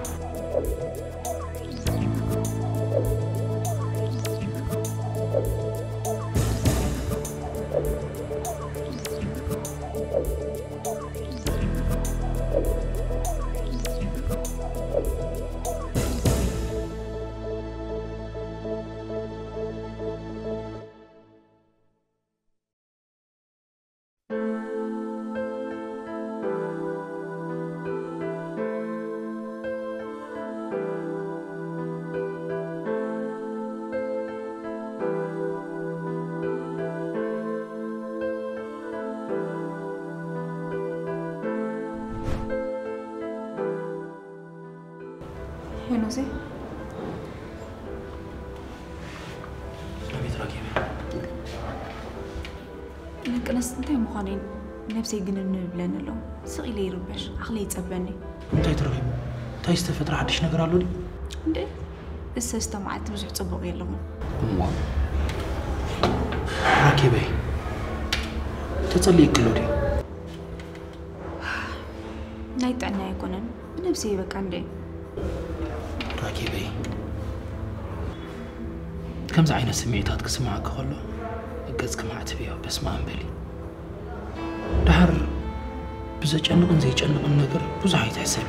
ሄኖሴ ኣቤት ራኬብ። ደቅነስ እንታይ ምዃነይ ነብሰይ ግንንብለኒ ኣሎ። ስቕ ኢለ ይርበሽ፣ ዓቕለይ ይጸበኒ። እንታይ ተረኺቡ? እንታይ ዝተፈጥረ ሓድሽ ነገር ኣሎ ድዩ? እንዴ እሰ እስተ መዓልቲ ብዙሕ ጽቡቕ የለኹን። እሞ ራኬበይ ተጸሊእክሎ ድዩ? ናይ ጥዕና ኣይኮነን ብነብሰይ በቃ እንዴ ራኬበይ ከምዚ ዓይነት ስምዒታት ክስምዓኪ ከሎ ገጽኪ ማዕትብዮ በስመ ኣብ በሊ። ደሓር ብዘጨንቕን ዘይጨንቕን ነገር ብዙሕ ኣይትሕሰቢ።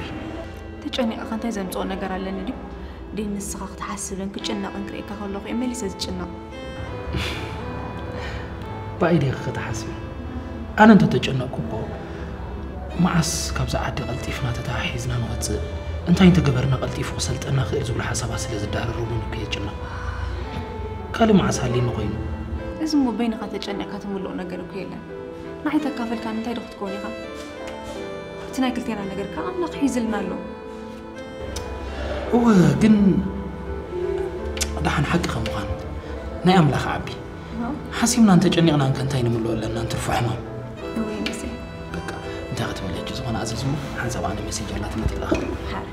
ተጨኒቐ ከ እንታይ ዘምፅኦ ነገር ኣለኒ ድዩ? ደይ ንስኻ ክትሓስብን ክጭነቕን ክርእየካ ከለኹ እየ መሊሰ ዝጭነቕ። ብኣይ ዲኺ ክትሓስቢ? ኣነ እንተተጨነቕኩ እኮ መዓስ ካብዛ ዓዲ ቀልጢፍና ተተሓሒዝና ንወፅእ፣ እንታይ እንተገበርና ቀልጢፉ ክሰልጠና ክእል ዝብሉ ሓሳባት ስለ ዝዳረሩኒ እኮ እየ ዝጭነቕ። ካልእ መዓስ ሃልዩኒ ኮይኑ። እዚ እሞ በይንኻ ተጨኒቕካ ትምልኦ ነገር እኮ የለን። ንዓይ ተካፈልካኒ እንታይ ዶ ክትከውን ኢኻ? እቲ ናይ ክልቴና ነገር ከኣ ኣምላኽ ሒዝልና ኣሎ። እወ ግን ደሓን ሓቂ ከም ምዃኑ ናይ ኣምላኽ ዓቢ ሓሲብና እንተጨኒቕና እንከ እንታይ ንምልኦ ኣለና እንትርፎ ሕማም እወ መሲ በቃ እንታይ ክትብል ሕጂ ዝኾነ ኣዘዝሞ ሓንሳብ ኣነ ሜሴጅ ኣላትኒ ትላኽ ሓር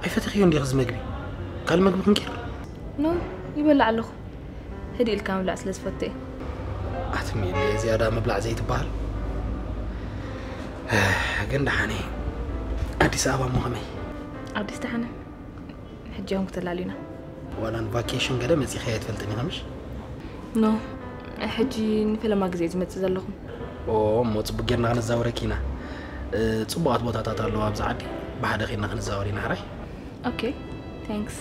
ኣይፈተኽዮ እንዲኽ እዚ መግቢ? ካልእ መግቢ ክንቅር? ኖ፣ ይበልዕ ኣለኹ። ህድእ ኢልካ ምብላዕ ስለ ዝፈቱ እየ። ኣትሚለ ዝያዳ ምብላዕ ዘይትበሃል። ግን ደሓነ። ኣዲስ ኣበባ እሞ ከመይ? ኣዲስ ደሓነ። ሕጂ ዮም ክተላልዩና። ዋላ ንቫኬሽን ገለ መጺኸ ኣይትፈልጥን ኢኻ ምሽ? ኖ፣ ሕጂ ንፈለማ ግዜ ዝመጽእ ዘለኹ። ኦ፣ እሞ ጽቡቅ ጌርና ክንዛወረኪ ኢና። ጽቡቃት ቦታታት ኣለዋ ኣብዚ ዓዲ። ብሓደ ኬድና ክንዛወር ኢና ሕራይ። ኦኬ፣ ታንክስ።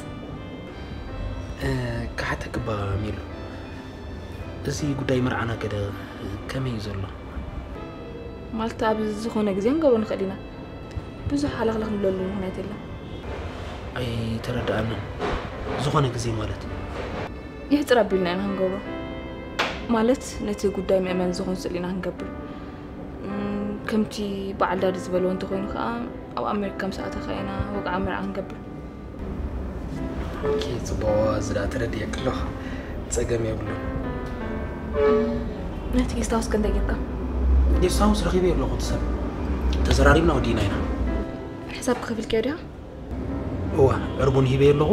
ክሓተክባ ሚሉ፣ እዚ ጉዳይ መርዓና ገደ ከመይ እዩ ዘሎ? ማለት ኣብ ዝኾነ ግዜ ንገብሮ ንኽእል ኢና። ብዙሕ ሃለኽለኽ ንብለሉ ምኽንያት የለን። ኣይተረድኣንን። ዝኾነ ግዜ ማለት? ይሕፅር ኣቢልና ኢና ክንገብሮ። ማለት ነቲ ጉዳይ ምእመን ዝኾን ስእሊ ኢና ክንገብር። እም፣ ከምቲ በዓል ዳዲ ዝበልዎ እንተኾይኑ ከዓ ኣብ ኣሜሪካ ምስ ኣተኻ ኢና ወግዓዊ መርዓ ክንገብር። ኦኬ፣ ጽቡቕ። እዚ ደኣ ተረዲኤኪ ኣለኹ። ጸገም የብሉን። ነቲ ጌስት ሃውስ ከ እንታይ ጌርካ? ጌስት ሃውስ ረኺበዮ ኣለኹ፣ እቲ ሰብ። ተዘራሪብና ወዲእና ኢና። ሕሳብ ክኸፍልካዮ ዲኻ? እወ፣ ዕርቡን ሂበዮ ኣለኹ።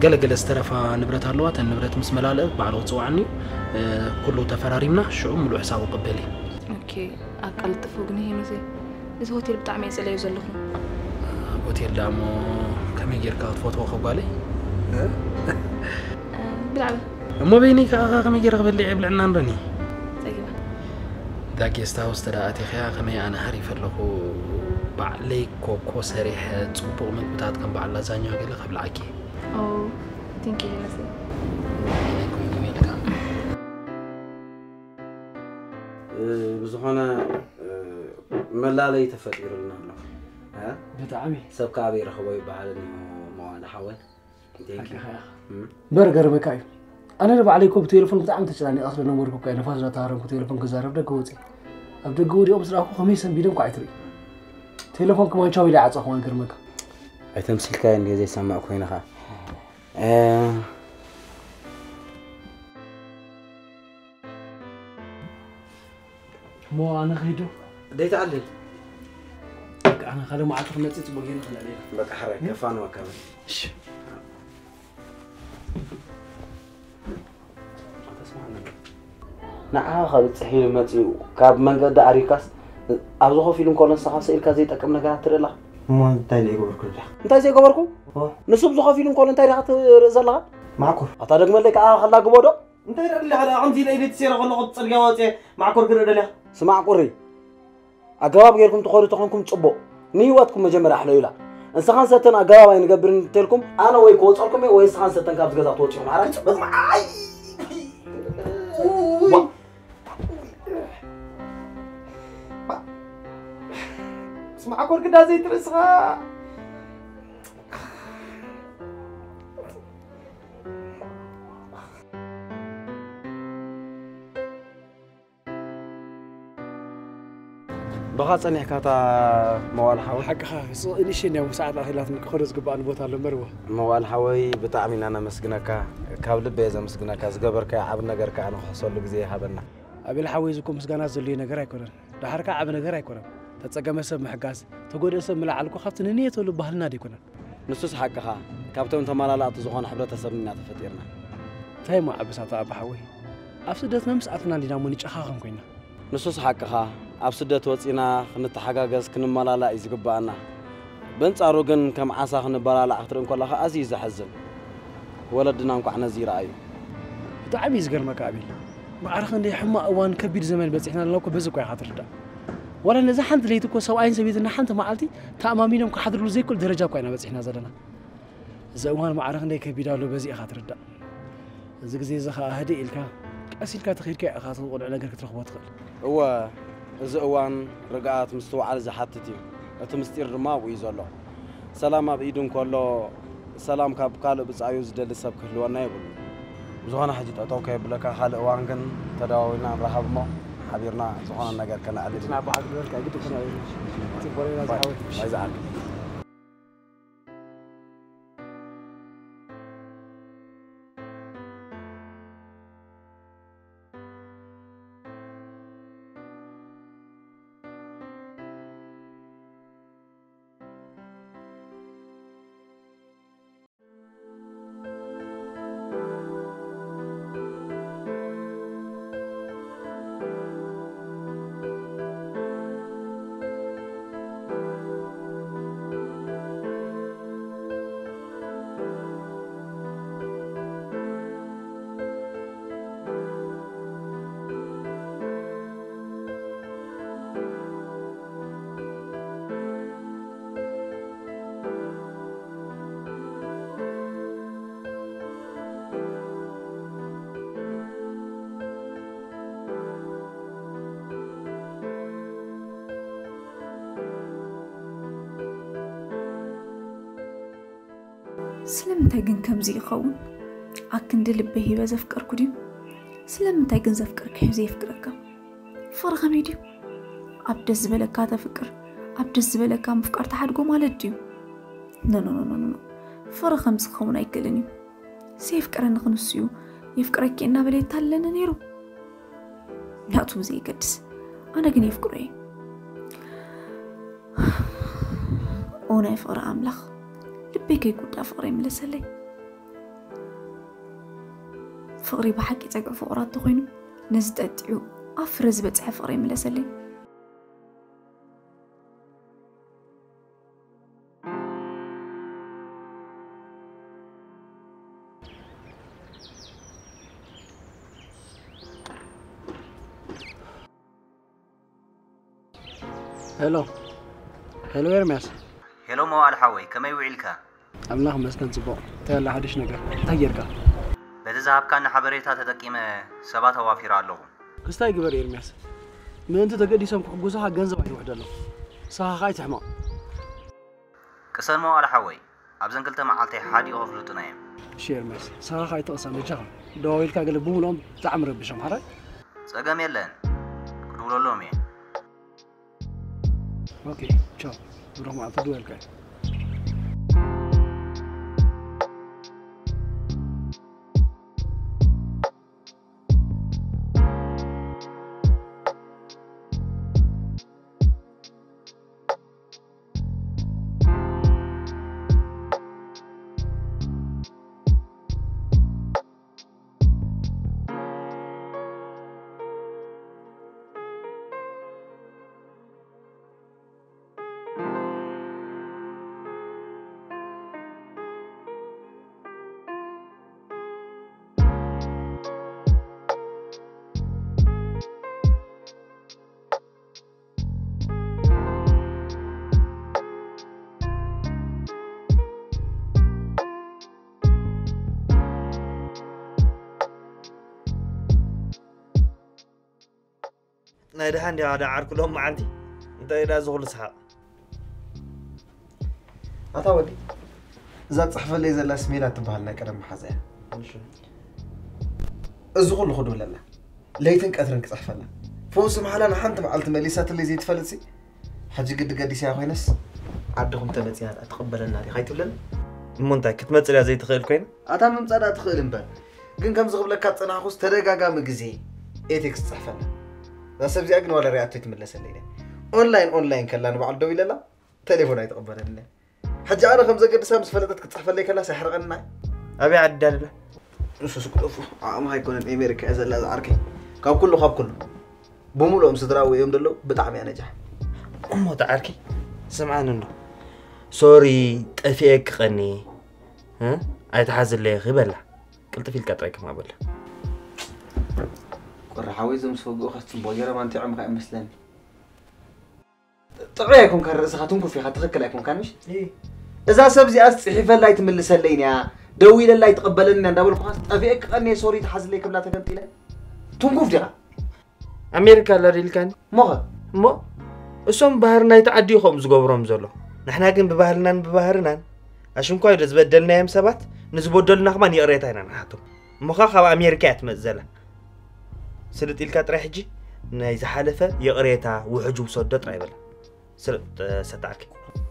ገለ ገለ ዝተረፋ ንብረት ኣለዋ። እተን ንብረት ምስ መላልአ ባዕሉ ክጽውዓኒ እዩ። እ፣ ኩሉ ተፈራሪምና፣ ሽዑ ሙሉእ ሕሳቡ ክቕበል እዩ። ኦኬ፣ ኣቃልጥፉ ግን ሄኖሴ። እዚ ሆቴል ብጣዕሚ እየ ጸለዮ ዘለኹ። ሆቴል ደኣ እሞ ከመይ ጌርካ ክትፈትዎ ከጓለይ? እ? እ፣ ብላዕ በል። እሞ በይነይ ከኣ ከመይ ጌረ ክበልዕ የብልዕና እንዶኒ? ጸጊባ። እዛ ጌስት ሃውስ ተደኣ ኣቲኽያ ከመይ ኣነ ሃሪፈ ኣለኹ። ባዕለይ ኮኮ ሰሪሐ ጽቡቕ ምግብታት ከም በዓል ላዛኛ ገለ ከብልዓኪ። ኦ፣ ቴንክ ዩ ሄኖሴ። በይነይ ኮይኑ ዌልካም። እ፣ ብዝኾነ፣ እ፣ መላለይ ተፈጢሩልና ኣሎ። እ? ብጣዕሚ። ሰብ ከ ኣበይ ረኽቦ ይበሃል እኒሆ መዋል ሓወይ። Thank you። ሓቅኻ ኢኻ። እም። እምበር ገርመካ እዩ። ኣነ ንባዕለይ እኮ ብቴሌፎን ብጣዕሚ ተጨናኒቐ ስለ ነበርኩ እኮ እየ ንፋስ እናተሃረምኩ ቴሌፎን ክዛረብ ደገ ወፂ። ኣብ ደገ ወዲኦም ስራእኩ ከመይ ሰንቢዶም እኮ ኣይትርኢ። ቴሌፎን ክማንቻው ኢለ ዓፀኹ ገርመካ። ኣይተምሲልካዮ እንድየ ዘይሰምዕ ኮይንኻ። እ፣ እሞ ኣነ ከይዶ? ደይተዓልል። በቃ ኣነ ካልእ መዓልቲ ክመፅእ ፅቡቅ ገይረ ክነዕልል። በቃ ሕራይ ከፋንወካ በል። እሺ። ንዓኻ ከብጽሕ ኢሉ መጺኡ ካብ መንገዲ ኣሪካስ ኣብዚ ኮፍ ኢሉ እንከሎ ንስኻ ስኢልካ ዘይጠቅም ነገራት ትርኢ ኣለኻ። እሞ እንታይ ደኣ ይገበርኩ ደኣ? እንታይ ዘይገበርኩ? ኦ። ንሱ ኣብዚ ኮፍ ኢሉ እንከሎ እንታይ ዲኻ ትርኢ ዘለኻ? ማዕኮር። ኣታ ደግመለይ ከኣ ከላግቦ ዶ? እንታይ ደኣ ደሊኻ ደኣ ከምዚ ኢለ ኢደይ ተሰይረ ከለኹ ጽርግያ ወጽየ ማዕኮር ክርኢ ደሊኻ? ስማዕ ቁሪ፣ ኣገባብ ጌርኩም ትኸዱ ተኾንኩም ጽቡቕ። ንህይወትኩም መጀመርያ ኣሕለዩላ። እንስኻን ሰተን ኣገባብ ኣይንገብርን እንተልኩም ኣነ ወይ ክወጸልኩም እየ ወይ እንስኻን ሰተን ካብዚ ገዛ ክትወጹ ኢኹም። ሓራይ? ስማዕ ኮርክዳ ዘይትርእስኻ። ብኻ ጸኒሕካ እታ መዋል ሓወይ? ሓቅኻ፣ ንእሽተይ እንዲያ ሰዓት ኣኺላትኒ ክኸዶ ዝግብኣኒ ቦታ ኣሎ እምበር እወ። መዋል ሓወይ ብጣዕሚ ኢና ነመስግነካ። ካብ ልቢ እየ ዘመስግነካ። ዝገበርካዮ ዓቢ ነገር ከኣ ንኽሕሰሉ ግዜ ይሃበና። ኣቤል ሓወይ፣ እዚ እኮ ምስጋና ዘድልዮ ነገር ኣይኮነን። ደሓር ከኣ ዓቢ ነገር ኣይኮነን። ተጸገመ ሰብ ምሕጋዝ፣ ተጎድአ ሰብ ምልዓል እኮ ካብቲ ንንየተሉ ባህልና ዶ ኣይኮነን? ንሱስ ሓቅኻ፣ ካብቶም ተመላላእቲ ዝኾነ ሕብረተሰብ ኢና ተፈጢርና። እንታይ እሞ ዓብሳታ ኣባ ሓወይ? ኣብ ስደትና ምስ ኣትና እንዲና እሞ ንጨኻኸን ኮይና። ንሱስ ሓቅኻ፣ ኣብ ስደት ወጺና ክንተሓጋገዝ ክንመላላእ እዩ ዝግብኣና። በንጻሩ ግን ከም ዓሳ ክንበላላዕ ክትርኢ እንከለኻ ኣዝዩ እዩ ዘሕዝን። ወለድና እንኳዕ ነዚ ይረኣዩ። ብጣዕሚ እዩ ዝገርመካ ኣቤል። ማዕረ ክንደይ ሕማቕ እዋን ከቢድ ዘመን በጺሕና ኣለና እኮ በዚ እኮ ኢኻ ትርዳእ። ዋላ ነዛ ሓንቲ ለይቲ እኮ ሰብኣይን ሰበይትን ንሓንቲ መዓልቲ ተኣማሚኖም ክሓድርሉ ዘይክእሉ ደረጃ እኮ ኢና በጺሕና ዘለና። እዚ እዋን ማዕረ ክንደይ ከቢድ ኣሎ በዚ ኢኻ ትርዳእ። እዚ ግዜ እዚ ኸኣ ህድእ ኢልካ ቀስ ኢልካ ተኺድካ ኢኻ እቲ ቁኑዕ ነገር ክትረኽቦ ትኽእል። እወ፣ እዚ እዋን ርግኣት ምስትውዓል ዝሓትት እዩ። እቲ ምስጢር ድማ ኣብኡ እዩ ዘሎ። ሰላም ኣብ ኢዱ እንከሎ ሰላም ካብ ካልእ ብጻዩ ዝደሊ ሰብ ክህልወና የብሉን። ብዝኾነ ሕጂ ጠጠው ከየብለካ ካልእ እዋን ግን ተደዋዊልና ንራኸብ እሞ ሓቢርና ዝኾነ ነገር ከነዕልል ኢና። ስለምንታይ ግን ከምዚ ይኸውን? ኣክንዲ ልበይ ሂበ ዘፍቀርኩ ድዩ? ስለምንታይ ግን ዘፍቀርካ ሒዙ የፍቅረካ? ፍቕሪ ከመይ ድዩ? ኣብ ደስ ዝበለካ ተፍቅር፣ ኣብ ደስ ዝበለካ ምፍቃር ተሓድጎ ማለት ድዩ? ኖ ኖ ኖ ኖ ኖ። ፍቕሪ ከምዚ ክኸውን ኣይክእልን እዩ። ዘየፍቀረኒ ክንሱ እዩ የፍቅረኪ እናበለ የታልለኒ ነይሩ። ናቱ ዘይገድስ፣ ኣነ ግን የፍቅሮ እየ። ኦ ናይ ፍቕሪ ኣምላኽ፣ ልበይ ከይጉዳ ፍቕሪ ይምለሰለይ። ፍቕሪ ብሓቂ ጸግዒ ፍቑራት ተኾይኑ፣ ነዚ ጠጢዑ ኣብ ፍረ ዝበጽሐ ፍቕሪ ይምለሰለይ። ሄሎ፣ ሄሎ ኤርምያስ። ሄሎ መዋእል ሓወይ፣ ከመይ ውዒልካ? ኣምላኽ ይመስገን ጽቡቕ። እንታይ ኣላ ሓድሽ ነገር? እንታይ ጌርካ? በቲ ዝሃብካኒ ሓበሬታ ተጠቂመ ሰባት ኣዋፊረ ኣለኹ። ክስታይ ግበር ኤርምያስ። ምእንቲ ተገዲሶም ክሕጉሱኻ ገንዘብ ኣይትውሕደሎም። ንስኻ ኸኣ ኣይትሕመቕ። ቅሰን መዋእል ሓወይ፣ ኣብዘን ክልተ መዓልቲ ሓዲኡ ከፍልጡና እዮም። እሺ ኤርምያስ፣ ንስኻ ኸኣ ኣይትቕሰን በጃኻ። ደዋዊልካ ገለ ብምልኦም ብጣዕሚ ረብሾም ሓራይ። ጸገም የለን፣ ክድውለሎም እየ። ኦኬ ቻው። ብሩኽ መዓልቲ ክድወልካ እየ። ናይ ደሓን ዲኻ ደዓ ዓርኩ ሎም መዓልቲ እንታይ ዳ እዚ ኩሉ ሰሓቕ። ኣታ ወዲ እዛ ትጽሕፈለይ ዘላ ስሜላ ትበሃል ናይ ቀደም መሓዛ እያ። እዚ ኩሉ ክድውለላ ለይትን ቀትርን ክጽሕፈላ ፈውሲ መሓላ ንሓንቲ መዓልቲ መሊሳትለይ ዘይትፈልጥሲ ሕጂ ግዲ ገዲሰያ ኮይነስ ዓድኹም ተመጺና ትቕበለና ዲኻ ኣይትብለኒ? እሞ እንታይ ክትመጽእ ድያ ዘይትኽእል ኮይና? ኣታ ምምጻእ ደኣ ትኽእል እምበር ግን ከምዚ ክብለካ ዝጸናሕኩስ ተደጋጋሚ ግዜ እየ ቴክስት ዝጽሕፈላ። እዛ ሰብ እዚኣ ግን ዋላ ሪኣቶ ኣይትምለሰለይን እያ። ኦንላይን ኦንላይን ከላ ንባዕሉ ደዊለላ ተሌፎን ኣይትቕበለንን እያ። ሕጂ ኣነ ከም ዘገድሳ ምስ ፈለጠት ክትጽሕፈለይ ከላስ ኣይሕርቐንና እዩ። ኣበይ ዓዲ ድያ ዘላ? ንሱስ ግደፎ ዓቕምኻ ኣይኮነን ኤሜሪካ እያ ዘላ እዛ ዓርከይ። ካብ ኩሉ ካብ ኩሉ ብምሉኦም ስድራኡ እዮም ዘለዉ ብጣዕሚ እያ ነጃሕ። እሞ እታ ዓርከይ ስምዓኒ እንዶ ሶሪ ጠፊኤኪ ቀኒ ኣይትሓዝለይ ኢኺ በላ። ቅልጥፍ ኢልካ ጥራይ ከማበላ። ቁሪ ሓወይ እዞም ዝፈግኡኻ ጽቡቕ ገይሮም ኣንቲዖምኻ እዮም መስለኒ። ጥዑይ ኣይኮንካን ርእስኻ ትንኩፍ ኢኻ ትኽክል ኣይኮንካን ምሽ? እዛ ሰብ እዚኣስ ጽሒፈላ ኣይትምልሰለይን እያ ደዊለላ ኣይትቕበለንን እያ እንዳበልኩኻስ ጠፊኤኪ ቀንየ ሶሪ ትሓዝለይ ክብላ ተገምጢለ ትንኩፍ ዲኻ? ኣሜሪካ ኣላ ዶ ኢልካኒ? እሞኸ? እሞ እሶም ባህርና ይተዓድዩ ከምኡ ዝገብሮም ዘሎ ንሕና ግን ብባህልናን ብባህርናን ኣሽንኳይ ዶ ዝበደልናዮም ሰባት ንዝበደሉና ከማን ይቕሬታ ኢና ንሓቶም እሞኸ ካብ ኣሜሪካ እያ ትመጽእ ዘላ ስልጥ ኢልካ ጥራይ ሕጂ ናይ ዝሓለፈ ይቕሬታ ውሕጅ ውሰዶ ጥራይ በላ ስልጥ ሰተዓርኪ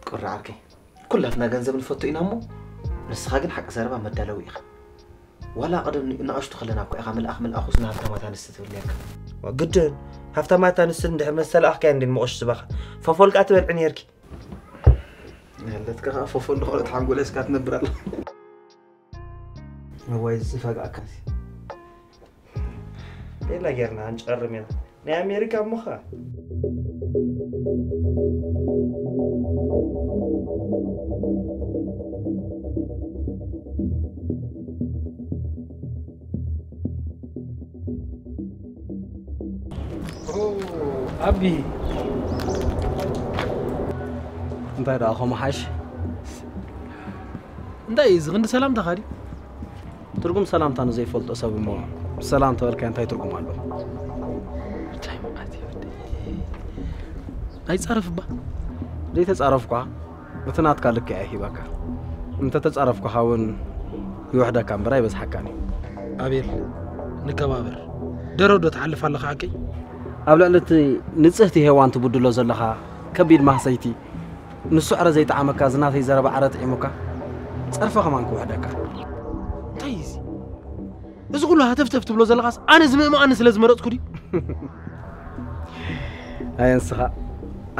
ቁሪ ዓርከይ ኩላትና ገንዘብ ንፈቱ ኢና እሞ ንስኻ ግን ሓቂ ዘረባ መዳለዊ ኢኻ ዋላ ቀደም ንኣሽቱ ከለና እኮ ኢኻ ምልኣኽ ምልኣኹስ ንሃብታማት ኣንስቲ ትብል ነርካ። ግድን ሃፍታማት ኣንስቲ እንድሕር መስተልኣኽካያ እንድን መቑሽ ዝባኻ ፈፎል ከኣ ትበልዒ ነርኪ። ያለትካ ከኣ ፈፎል ንኸልኦት ሓንጎል ሒዝካ ትነብር ኣላ። እዋይ ዝፈጋእካሲ። ሌላ ጌርና ክንጨርም ኢና ናይ ኣሜሪካ እሞ ኸ ኣቢ እንታይ ደኣ ከምኡ ሓሽ እንታይ እዩ እዚ ክንዲ ሰላምታ ኻዲ ትርጉም ሰላምታ ንዘይፈልጦ ሰብ እሞ ሰላም ተበልካዮ እንታይ ትርጉም ኣለዎ? እንታይ ማለት እዩ? ኣይጻረፍ እባ። ዘይተጻረፍኳ እቲ ናትካ ልክዕ እየ ሂበካ። እንተተጻረፍኩኻ እውን ይውሕደካ እምበር ኣይበዝሓካን እዩ። ኣቤል፣ ንከባበር። ደረዶ ትሓልፍ ኣለኻ ሓቀይ? ኣብ ልዕሊ እቲ ንጽህቲ ሄዋን ትብድሎ ዘለኻ ከቢድ ማህሰይቲ፣ ንሱ ዕረ ዘይጠዓመካ፣ እዚ ናተይ ዘረባ ዕረ ጥዒሙካ፣ ጸርፈ ከማን ክውሕደካ። እንታይ እዚ? እዚ ኩሉ ሃተፍተፍ ትብሎ ዘለኻስ ኣነ ዝምእምኣኒ ስለ ዝመረጽኩ ድዩ? ኣየንስኻ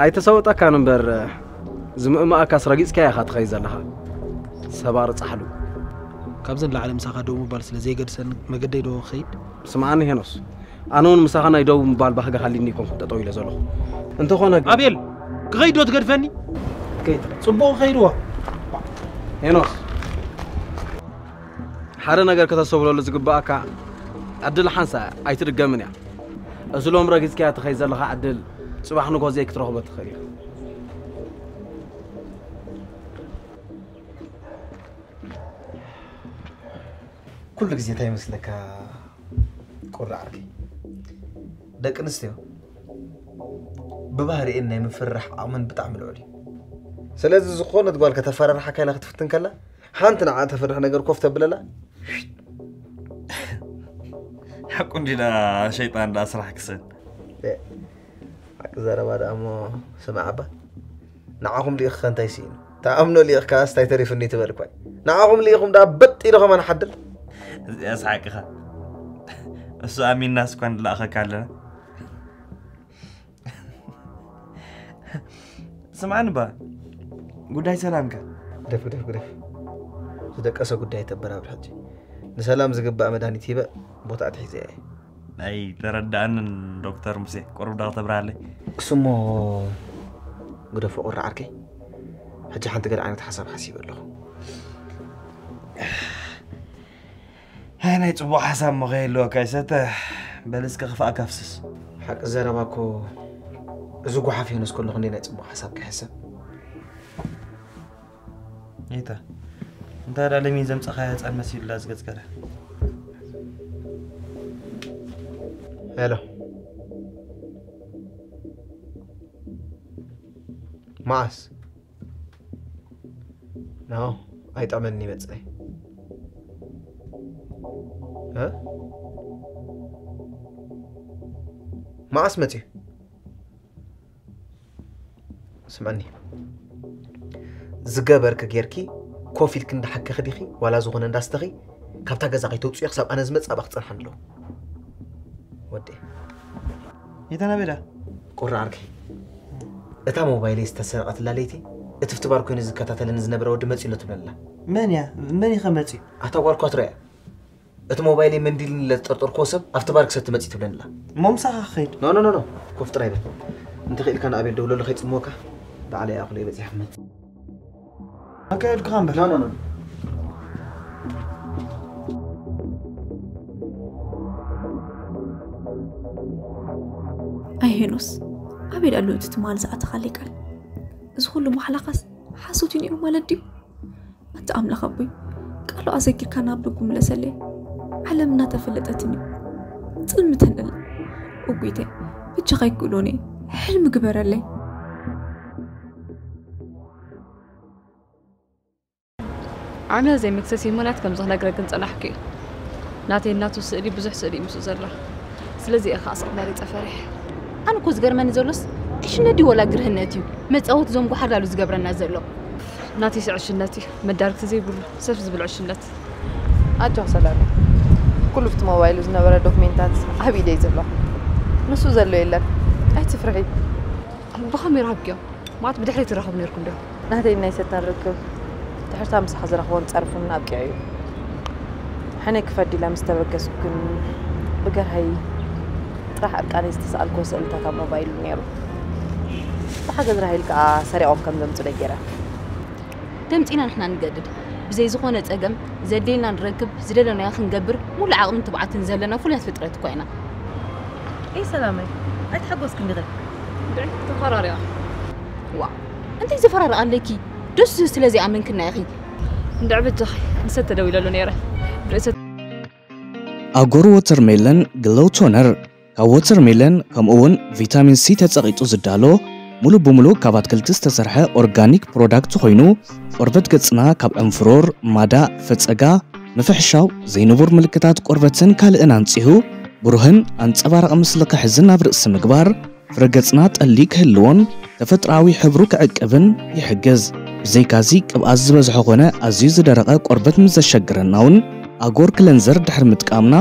ኣይተሰወጠካን እምበር፣ ዝምእምኣካስ ረጊጽካያ ኢኻ ትኸይድ ዘለኻ። ሰባሪ ጻሕሉ። ካብዚ ንላዕሊ ምሳኻ ደው ምባል ስለ ዘይገድሰኒ መገደይ ዶ ክኸይድ? ስምዓኒ ሄኖስ፣ ኣነ እውን ምሳኻ ናይ ደው ምባል ባህጊ ሃልዩኒ ኣይኮንኩን ጠጠው ኢለ ዘለኹ። እንተኾነ ግን ኣቤል፣ ክኸይድ ዶ ትገድፈኒ? ከይድ፣ ጽቡቕ ክኸይድዎ። ሄኖስ፣ ሓደ ነገር ከተስተብህለሉ ዝግባኣካ፣ ዕድል ሓንሳ ኣይትድገምን እያ። እዚ ሎም ረጊጽካያ ትኸይድ ዘለኻ ዕድል፣ ጽባሕ ንግሆ ዘይክትረኽቦ ትኽእል ኢኻ። ኩሉ ግዜ እንታይ ይመስለካ ቁሪ ዓርከይ፣ ደቂ ኣንስትዮ ብባህሪኤን ናይ ምፍርራሕ ዓቕመን ብጣዕሚ ልዑል እዩ። ስለዚ ዝኾነት ጓል ከተፈራርሓካ ኢላ ክትፍትን ከላ፣ ሓንቲ ንዓ ተፍርሕ ነገር ኮፍ ተብለላ። ሓቁ እንዲዳ ሸይጣን ዳ ስራሕ ክስን ሓቂ ዘረባ ደኣ እሞ ስማዕ ኣባ፣ ንዓኹም ልኢኽኸ እንታይ ስኢኑ? ተኣምኖ ልኢኽካ ኣስታይ ተሪፉኒ ትበል እኳ። ንዓኹም ልኢኹም ደኣ በጥ ኢሉ ከማን ሓድር። እዚኣስ ሓቅኻ። እሱ ኣሚንናስ እኳ ንላእኸካ ኣለና። ስምዓኒ ባ፣ ጉዳይ ሰላምካ። ግደፍ ግደፍ ግደፍ። ዝደቀሰ ጉዳይ ተበራብር ሕጂ። ንሰላም ዝግባእ መድሃኒት ሂበ ቦታ ኣትሒዘ እየ። ኣይተረድኣንን ዶክተር ሙሴ፣ ቁሩብ ዶ ክተብርሃለይ? እሱ እሞ ግደፎ ቁሪ ዓርከይ፣ ሕጂ ሓንቲ ገለ ዓይነት ሓሳብ ሓሲበ ኣለኹ። ኣይ ናይ ጽቡቕ ሓሳብ እሞ ከይህልወካ ይሰተ፣ በል እስከ ክፍኣካ ኣፍስስ። ሓቂ ዘረባ እኮ እዚ ጓሓፍ ሄኖስ ከሎ ክንደይ ናይ ጽቡቕ ሓሳብ ክሕሰብ። ጌታ እንታይ ዳ ለሚን ዘምጻኻያ ህጻን መሲሉላ ዝገጽ ገለ። ሄሎ መዓስ? ኖ ኣይጠዕመኒ ይመጽእ። እ? መዓስ መጺኡ? ስምዕኒ ዝገበርኪ ጌርኪ ኮፍ ኢልኪ እንዳሓከኺ ዲኺ ዋላ ዝኾነ እንዳስተኺ ካብታ ገዛ ከይተውፅዮ ክሳብ ኣነ ዝመፅእ ኣባኺ ክፀንሓ ኣለዎ ወዲ ይተናበዳ ቁሪ ዓርከይ እታ ሞባይለይ ዝተሰረቐትላ ለይቲ እቲ ፍትባር ኮይኑ ዝከታተለኒ ዝነበረ ወዲ መፂኡ ኣሎ ትብለላ መን እያ መን እዩ ከመፅኡ ኣታ ጓልኳ ትረያ እቲ ሞባይለይ መንዲል ኢለ ዝጠርጠርክዎ ሰብ ኣብቲ ባር ክሰቲ መጺኡ ትብለኒ ኣላ። እሞ ምሳኻ ክኸይድ። ኖ ኖ ኖ ኖ ኮፍ ጥራይ በል። እንተኽኢልካ ንኣቤል ደውለሉ ከይጽምወካ። ባዕለይ እያ ኣኹለይ በጺሐ ክመጽእ። ኣካየድኩኻ እምበር። ኖ ኖ ኖ። ኣይ ሄኖስ ኣበይ ኣሎ እቲ ትማል ዝኣተኻለይ ቃል? እዚ ኩሉ ማሕላኻስ ሓሶት እዩ ነይሩ ማለት ድዩ? ኣቲ ኣምላኽ ኣቦይ ቃሉ ኣዘኪርካ ናብ ደጉ ምለሰለይ። ዓለም እናተፈለጠትኒ እዩ። ጽልምተኒ ኣላ። እጉይተይ በጃኻ ኣይክእሎን እየ። ሕልሚ ግበረለይ። ኣነ ዘይመክሰሲ ምኽንያት ከም ዝኽነግረክን ጸናሕኩ እየ። ናተይ ናቱ ስእሊ ብዙሕ ስእሊ እዩ ምስኡ ዘሎ። ስለዚ እየ ከኣ ስቕ መሪጸ ፈሪሐ። ኣነ እኮ ዝገርመኒ ዘሎስ ዕሽነት ድዩ ወላ ግርህነት እዩ መጻወቲ ዞም ጓሓላሉ ዝገብረና ዘሎ። ናተይሲ ዕሽነት እዩ መዳርግቲ ዘይብሉ ሰፍ ዝብል ዕሽነት። ኣጆኺ ሰላመይ፣ ኩሉ ኣብቲ ሞባይሉ ዝነበረ ዶክሜንታት ኣብ ኢደይ ዘሎ። ንሱ ዘሎ የለን፣ ኣይትፍርሒ። ብኸመይ ረኸብክዮ? ማለት ብድሕሪት ትራኸቡ ነይርኩም ዶ? ናተይን ናይ ሰታን ርክብ ድሕርታ ምሳኻ ዝረኽቦን ጸርፍን ኣብቂዑ እዩ። ሕነ ክፈዲ ኢለ ምስ ተበገስኩ ግን ብገርሀይ ጥራሕ ዕርቃነይ ዝተሰኣልክዎ ስእልታት ኣብ ሞባይሉ ነይሩ። ብሓገዝ ራሄል ከኣ ሰሪቖም ከም ዘምጹለይ ገይረ። ደምጺና ንሕና ንገድድ። ብዘይ ዝኾነ ጸገም ዘድልየና ንረክብ፣ ዝደለናዮ ክንገብር ሙሉእ ዓቕምን ትብዓትን ዘለና ፍሉያት ፍጥረት እኳ ኢና። ኤይ ሰላመይ፣ ኣይተሓጎስክን ዲኺ? ብዕቲ ተፈራሪቓ። ዋእ፣ እንታይ ዘፈራርቕ ኣለኪ? ደስ ስለ ዘይኣመንክና ኢኺ። እንድዒ በጃኺ፣ ንሰተ ደው ኢለሉ ነይረ። ብርእሰ ኣጎር ወተርሜለን ግሎው ቶነር ካብ ወተርሜለን ከምኡ እውን ቪታሚን ሲ ተጸቒጡ ዝዳሎ ሙሉእ ብሙሉእ ካብ ኣትክልቲ ዝተሰርሐ ኦርጋኒክ ፕሮዳክት ኮይኑ፣ ቆርበት ገጽና ካብ ዕንፍሩር፣ ማዳእ፣ ፈጸጋ፣ ምፍሕሻው፣ ዘይንቡር ምልክታት ቆርበትን ካልእን ኣንጺሁ፣ ብሩህን ኣንጸባራቒ ምስሊ ክሕዝን ኣብ ርእሲ ምግባር፣ ፍረ ገጽና ጠሊ ክህልዎን ተፈጥሮኣዊ ሕብሩ ክዕቅብን ይሕግዝ። ብዘይካዚ፣ ቅብኣት ዝበዝሖ ኮነ ኣዝዩ ዝደረቐ ቆርበት ምስ ዘሸግረና እውን፣ ኣጎር ክለንዘር ድሕሪ ምጥቃምና፣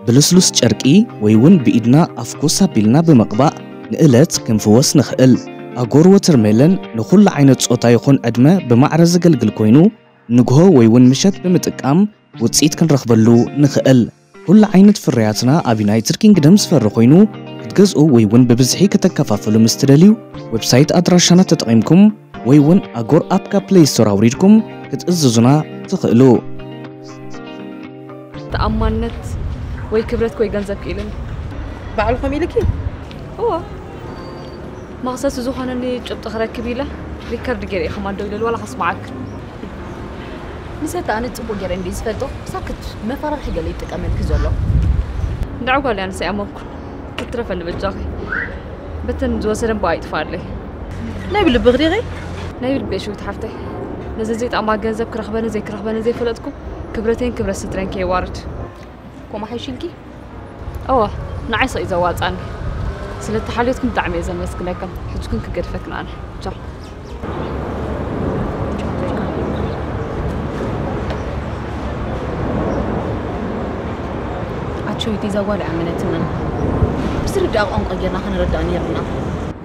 ብልስሉስ ጨርቂ ወይ እውን ብኢድና ኣፍኩስ ኣቢልና ብምቕባእ ንእለት ክንፍወስ ንኽእል። ኣጎር ወተርሜለን ንኹሉ ዓይነት ጾታ ይኹን ዕድመ ብማዕረ ዘገልግል ኮይኑ፣ ንግሆ ወይ እውን ምሸት ብምጥቃም ውጽኢት ክንረኽበሉ ንኽእል። ኩሉ ዓይነት ፍርያትና ኣብ ዩናይትድ ኪንግደም ዝፈሪ ኮይኑ፣ ክትገዝኡ ወይ እውን ብብዝሒ ከተከፋፍሉ ምስ ትደልዩ፣ ዌብሳይት ኣድራሻና ተጠቒምኩም ወይ እውን ኣጎር ኣፕ ካብ ፕሌይ ስቶር ኣውሪድኩም ክትእዝዙና ትኽእሉ። ተኣማንነት ወይ ክብረት ወይ ገንዘብ ክኢልን። ባዕልኹም ኢልኪ? እዎ፣ መኽሰስ ዝኾነኒ ጭብጢ ክረክብ ኢለ ሪከርድ ገይረ ኢኹም ኣዶ ኢለሉ ዋላ ከስምዓክ። ንሰቲ ኣነ ጽቡቕ ገይረ እንዲ ዝፈልጦ ሳክት መፈራርሒ ገለ ይጥቀመልኪ ዘሎ። እንድዒ ጓል ኣንስተይ ኣመንኩ ክትረፈኒ በጃኺ። በተን ዝወሰደን ብኣ ይጥፋለይ። ናይ ብልብኽ ዲኺ? ናይ ብልቤ ሽዊት ሓፍተይ፣ ነዚ ዘይጣማ ገንዘብ ክረኽበኒ ዘይክረኽበኒ ዘይፈለጥኩ ክብረተይን ክብረት ስድረይን ከየዋርድ። ኮማ ሓይሽልኪ? እወ፣ ንዓይ ሰቕ እዩ ዘዋጻኒ። ስለ እተሓልዮትኩም ብጣዕሚ እየ ዘመስግነኩም። ሕጅኩን ክገድፈክን ኣነ። ቻው። ኣቸዊት እዛ ጓል ኣመነትና። ብዝርዳእ ቋንቋ ጌርና ክንረዳእ ነይርና።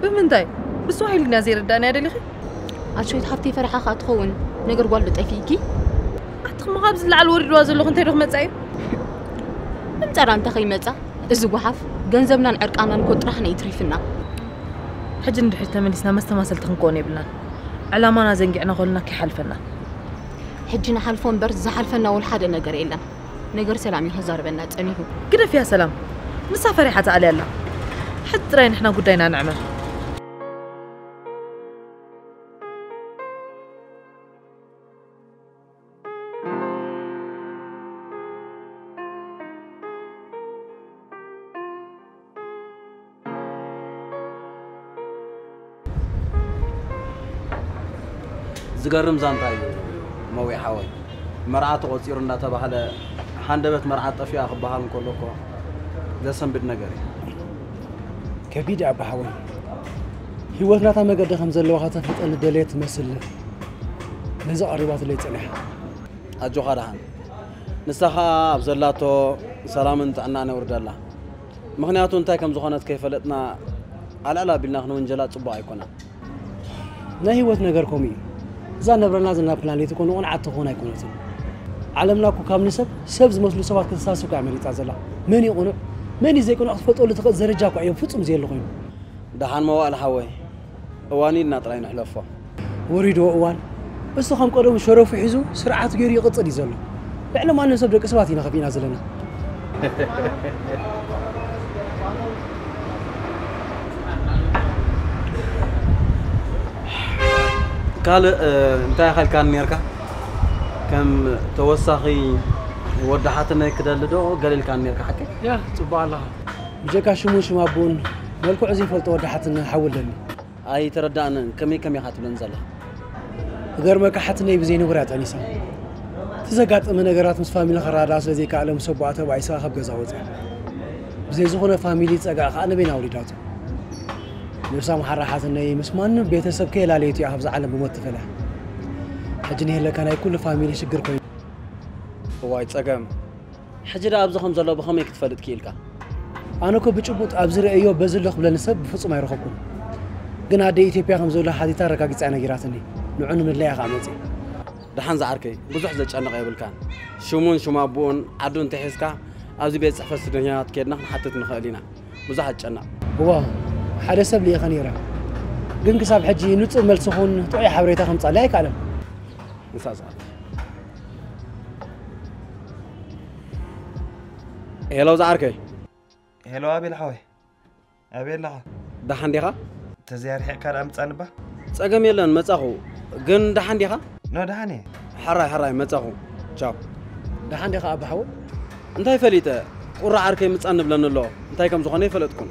ብምንታይ? ብስዋሒሊ ድና ዘይርዳእና ደሊኺ? ኣቸዊት ሓፍተይ ፈሪሓ ከኣ ትኸውን ነገር ጓል ዶ ጠፊእኪ? ኣትኽማ ካብዚ ላዕሊ ወሪድዋ ዘለኹ እንታይ ዶ ክመጻ እዩ? ምምጻራ እንተ ከይመጻ እዚ ጓሓፍ ገንዘብናን ዕርቃናን እኮ ጥራሕ ነው ይትሪፍና። ሕጂ ንድሕሪት ተመሊስና መስተማሰልቲ ክንከውን የብልናን። ዕላማና ዘንጊዕና ከሉና ከይሓልፈና። ሕጂ ንሓልፎ እምበር ዝሓልፈና ወላ ሓደ ነገር የለን። ነገር ሰላም እዩ ከዛርበና ጸኒሑ። ግደፍያ ሰላም፣ ንሳ ፈሪሓ ትኣልያ ኣላ። ሕጂ ጥራይ ንሕና ጉዳይና ንዕመር። ዝገርም ዛንታ እዩ መዊ ሓወይ። መርዓ ተቖጺሩ እንዳተባህለ ሃንደበት መርዓ ጠፊኣ ክበሃል እንከሎ እኮ ዘሰንብድ ነገር እዩ። ከቢድ ኣባ ሓወይ፣ ህይወት ናታ መገዲ ከም ዘለዋ ከተፍልጠኒ ደለየት ትመስል። ነዚ ቀሪባትለይ ጸኒሓ። ኣጆኻ ደሓን። ንሳ ኸኣ ኣብ ዘላቶ ሰላምን ጥዕናን የውርደላ። ምኽንያቱ እንታይ ከም ዝኾነት ከይፈለጥና ኣልዕል ኣቢልና ክንውንጀላ ጽቡቕ ኣይኮነን። ናይ ህይወት ነገር ከምኡ እዩ። እዛ ነብረና ዘለና ፕላኔት እኮ ንቑንዓት ትኾን ኣይኮነትን። ዓለምና እኮ ካብ ንሰብ ሰብ ዝመስሉ ሰባት ክትሳስብ እኮ እያ መሪጻ ዘላ። መን ይቑኑዕ መን እዩ ዘይቁኑዕ ክትፈልጠሉ ትኽእል ደረጃ እኮ እዮም ፍጹም ዘየለ ኮይኑ። ደሓን መዋእል ሓወይ፣ እዋን ኢልና ጥራይ ንሕለፎ። ወሪድዎ እዋን እሱ ከም ቀደሙ ሸረፉ ሒዙ ስርዓት ገይሩ ይቕጽል እዩ ዘሎ። ልዕሊ ማንም ሰብ ደቂ ሰባት ኢና ከፊእና ዘለና። ካልእ እንታይ ኣኸልካኒ ነርካ? ከም ተወሳኺ ወዲ ሓትነይ ክደሊ ዶ ገለ ኢልካኒ ነርካ ሓቂ? ያ ጽቡቕ ኣለኻ። ብጀካ ሽሙን ሽም ኣቦኡን መልክዑ ዘይፈልጦ ወዲ ሓትነ ሓዊ ኣለኒ። ኣይተረዳእንን ከመይ ከመይ ኢኻ ትብለኒ ዘለኻ? ክገርመካ ሓትነይ ብዘይ ነውር እያ ጠኒሳ። እቲ ዘጋጠመ ነገራት ምስ ፋሚሊ ክረዳዳኣ ስለ ዘይከኣለ ምስ ኣቦኣ ተባኢሳ ካብ ገዛ ወፅያ። ብዘይ ዝኾነ ፋሚሊ ፀጋእ ከዓ ንበይና ኣውሪዳቶ። ነብሳ መሓራ ሓትነይ ምስ ማንም ቤተሰብ ከየላለየቱ እያ ካብዛ ዓለም ብሞት ተፈልያ። ሕጂ ንሄለካ ናይ ኩሉ ፋሚሊ ሽግር ኮይኑ። እዋይ ፀገም። ሕጂ ደኣ ኣብዚ ከም ዘሎ ብኸመይ ክትፈልጥ ክኢልካ? ኣነ እኮ ብጭቡጥ ኣብዚ ርእዮ በዚ ኣሎ ክብለኒ ሰብ ብፍጹም ኣይረኸብኩን። ግን ኣደ ኢትዮጵያ ከም ዘሎ ሓቲታ ኣረጋጊጻ እያ ነጊራትኒ። ንዑ ንምድላይ እየ ኸኣ መጺእ። ደሓን ዝዓርከይ፣ ብዙሕ ዘጨንቕ የብልካን። ሽሙን ሽም ኣቦኡን ዓዱ እንተሒዝካ ኣብዚ ቤት ጽሕፈት ስደተኛታት ኬድና ክንሓትት ንኽእል ኢና። ብዙሕ ኣትጨነቕ። እዋ፣ ሓደ ሰብ ልኢኸ ነይረ። ግን ክሳብ ሕጂ ንጹር መልሲ ኹን ጥዑይ ሓበሬታ ከምጻለይ ኣይከኣለን። ንሳ ዝኣቱ። ሄሎ ዝዓርከይ። ሄሎ ኣቤል ሓወይ፣ ኣበይ ኣለኻ? ደሓን ዲኻ? ተዘይ ኣርሒቕካ ደኣ ምጻኒ እባ። ጸገም የለን መጻኹ። ግን ደሓን ዲኻ? ኖ ደሓን እየ። ሕራይ ሕራይ መጻኹ። ቻው። ደሓን ዲኻ ኣባ ሓወይ? እንታይ ፈሊጠ? ቁራዕ ዓርከይ ምጻኒ ይብለኒ ኣሎ። እንታይ ከም ዝኾነ ኣይፈለጥኩን።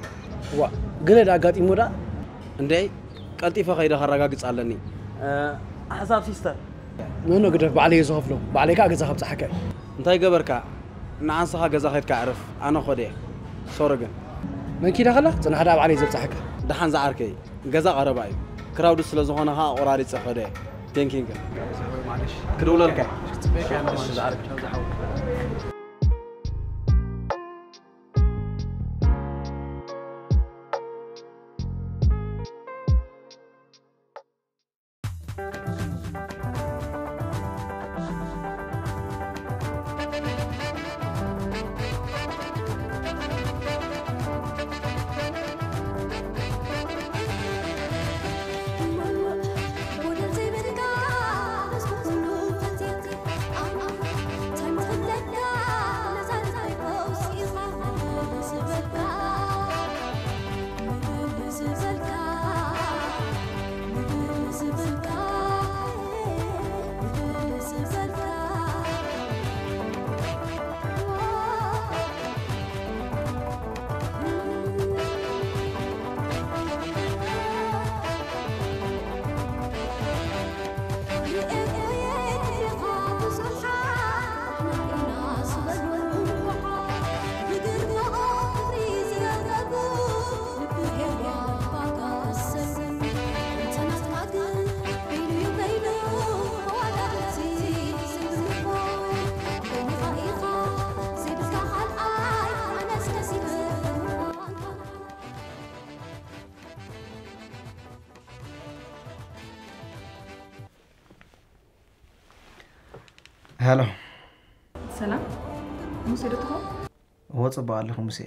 ዋእ፣ ገለ ደኣ ኣጋጢምዎ ደኣ? እንድዒ፣ ቀልጢፈ ከይደ ከረጋግጽ ኣለኒ። ሓሳብ ሲስተር። ኖኖ ግደፍ፣ ባዕለይ እየ ዝኸፍሎ። ባዕለይ ከኣ ገዛ ከብጽሓካ እየ። እንታይ ገበርካ? ንዓንስኻ ገዛ ከይድካ ዕርፍ፣ ኣነ ኾደ እየ። ሶሪ ግን። መን ኪዳ ከላ? ጽናሕ ደኣ ባዕለይ ዘብጽሓካ። ደሓን ዝዓርከይ፣ ገዛ ቀረባ እዩ። ክራውድድ ስለ ዝኾነ ኸኣ ኣቆራሪጸ ኸደ እየ። ቴንኪንግ። ክድውለልካ እየ። ሃሎ። ሰላም ሙሴ ዶ ትኸውን? እወ ጽቡቕ ኣለኹ ሙሴ።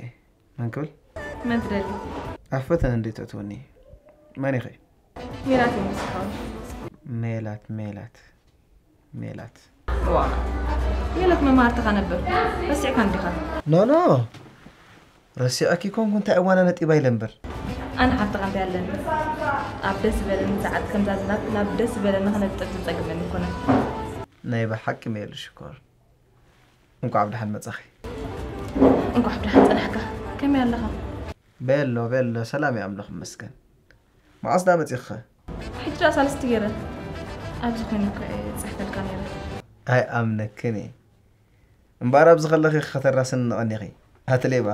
መን ክብል? መን ትደሊ? ኣብ ፈተነ እንዴት ተእትወኒ? መን ኢኺ? ሜላት እየ ዝኸውን። ሜላት ሜላት ሜላት። ዋ ሜላት መማህርትኻ ነበር። ረሲዕካ እንዲኻ? ኖ ኖ ረሲዐኪ ኮንኩ እንታይ እዋና ነጢባ ኢለ እምበር። ኣነ ሓፍትኻ እንታይ ኣለኒ? ኣብ ደስ ዝበለኒ ሰዓት ከምዛ ዝናብ ናብ ደስ ዝበለኒ ክነጥፍ ዝጸግመኒ ይኮነን። ናይ ብሓቂ ሜሉ ሽኮር እንኳዕ ብደሓን መጻኺ። እንኳዕ ብደሓን ጸናሕካ። ከመይ ኣለኻ? ቤሎ ቤሎ ሰላም እየ ኣምላኽ ይመስገን። መዓስ ዳ መጺኽኸ? ሕጂ ደኣ ሳልስቲ ገይረ ኣብዚ ኮይነ እኮ እየ ዝጽሕፈልካ ነይረ። ኣይኣምነክን እየ። እምበኣር ኣብዚ ከለኺ ከተራስኒ ቀኒኺ። ኣቲ ሌባ።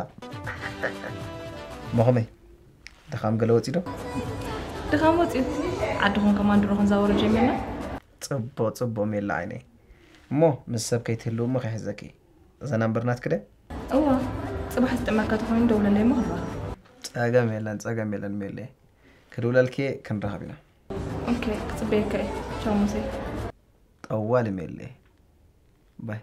እሞ ከመይ? ድኻም ገለ ወጺኡ ዶ? ድኻም ወጺኡ። ዓድኹም ከማን ድሮ ክንዛወሮ ጀሚርና። ጽቡቕ ጽቡቕ ሜላ ዓይነይ። እሞ ምስ ሰብ ከይትህልዊ እሞ ከይሕዘኪ። እዛ ናምበር ናትኪ ድያ? እዋ። ጽባሕ ዝጥመካ ተኾይኑ ደውለለይ እሞ ክንራኸብ። ጸገም የለን ጸገም የለን ሜለይ። ክድውለልኪ እየ ክንራኸብ ኢና። ኦኬ ክጽበየካ እየ። ቻው ሙሴ። ጠዋሊ ሜለይ። ባይ።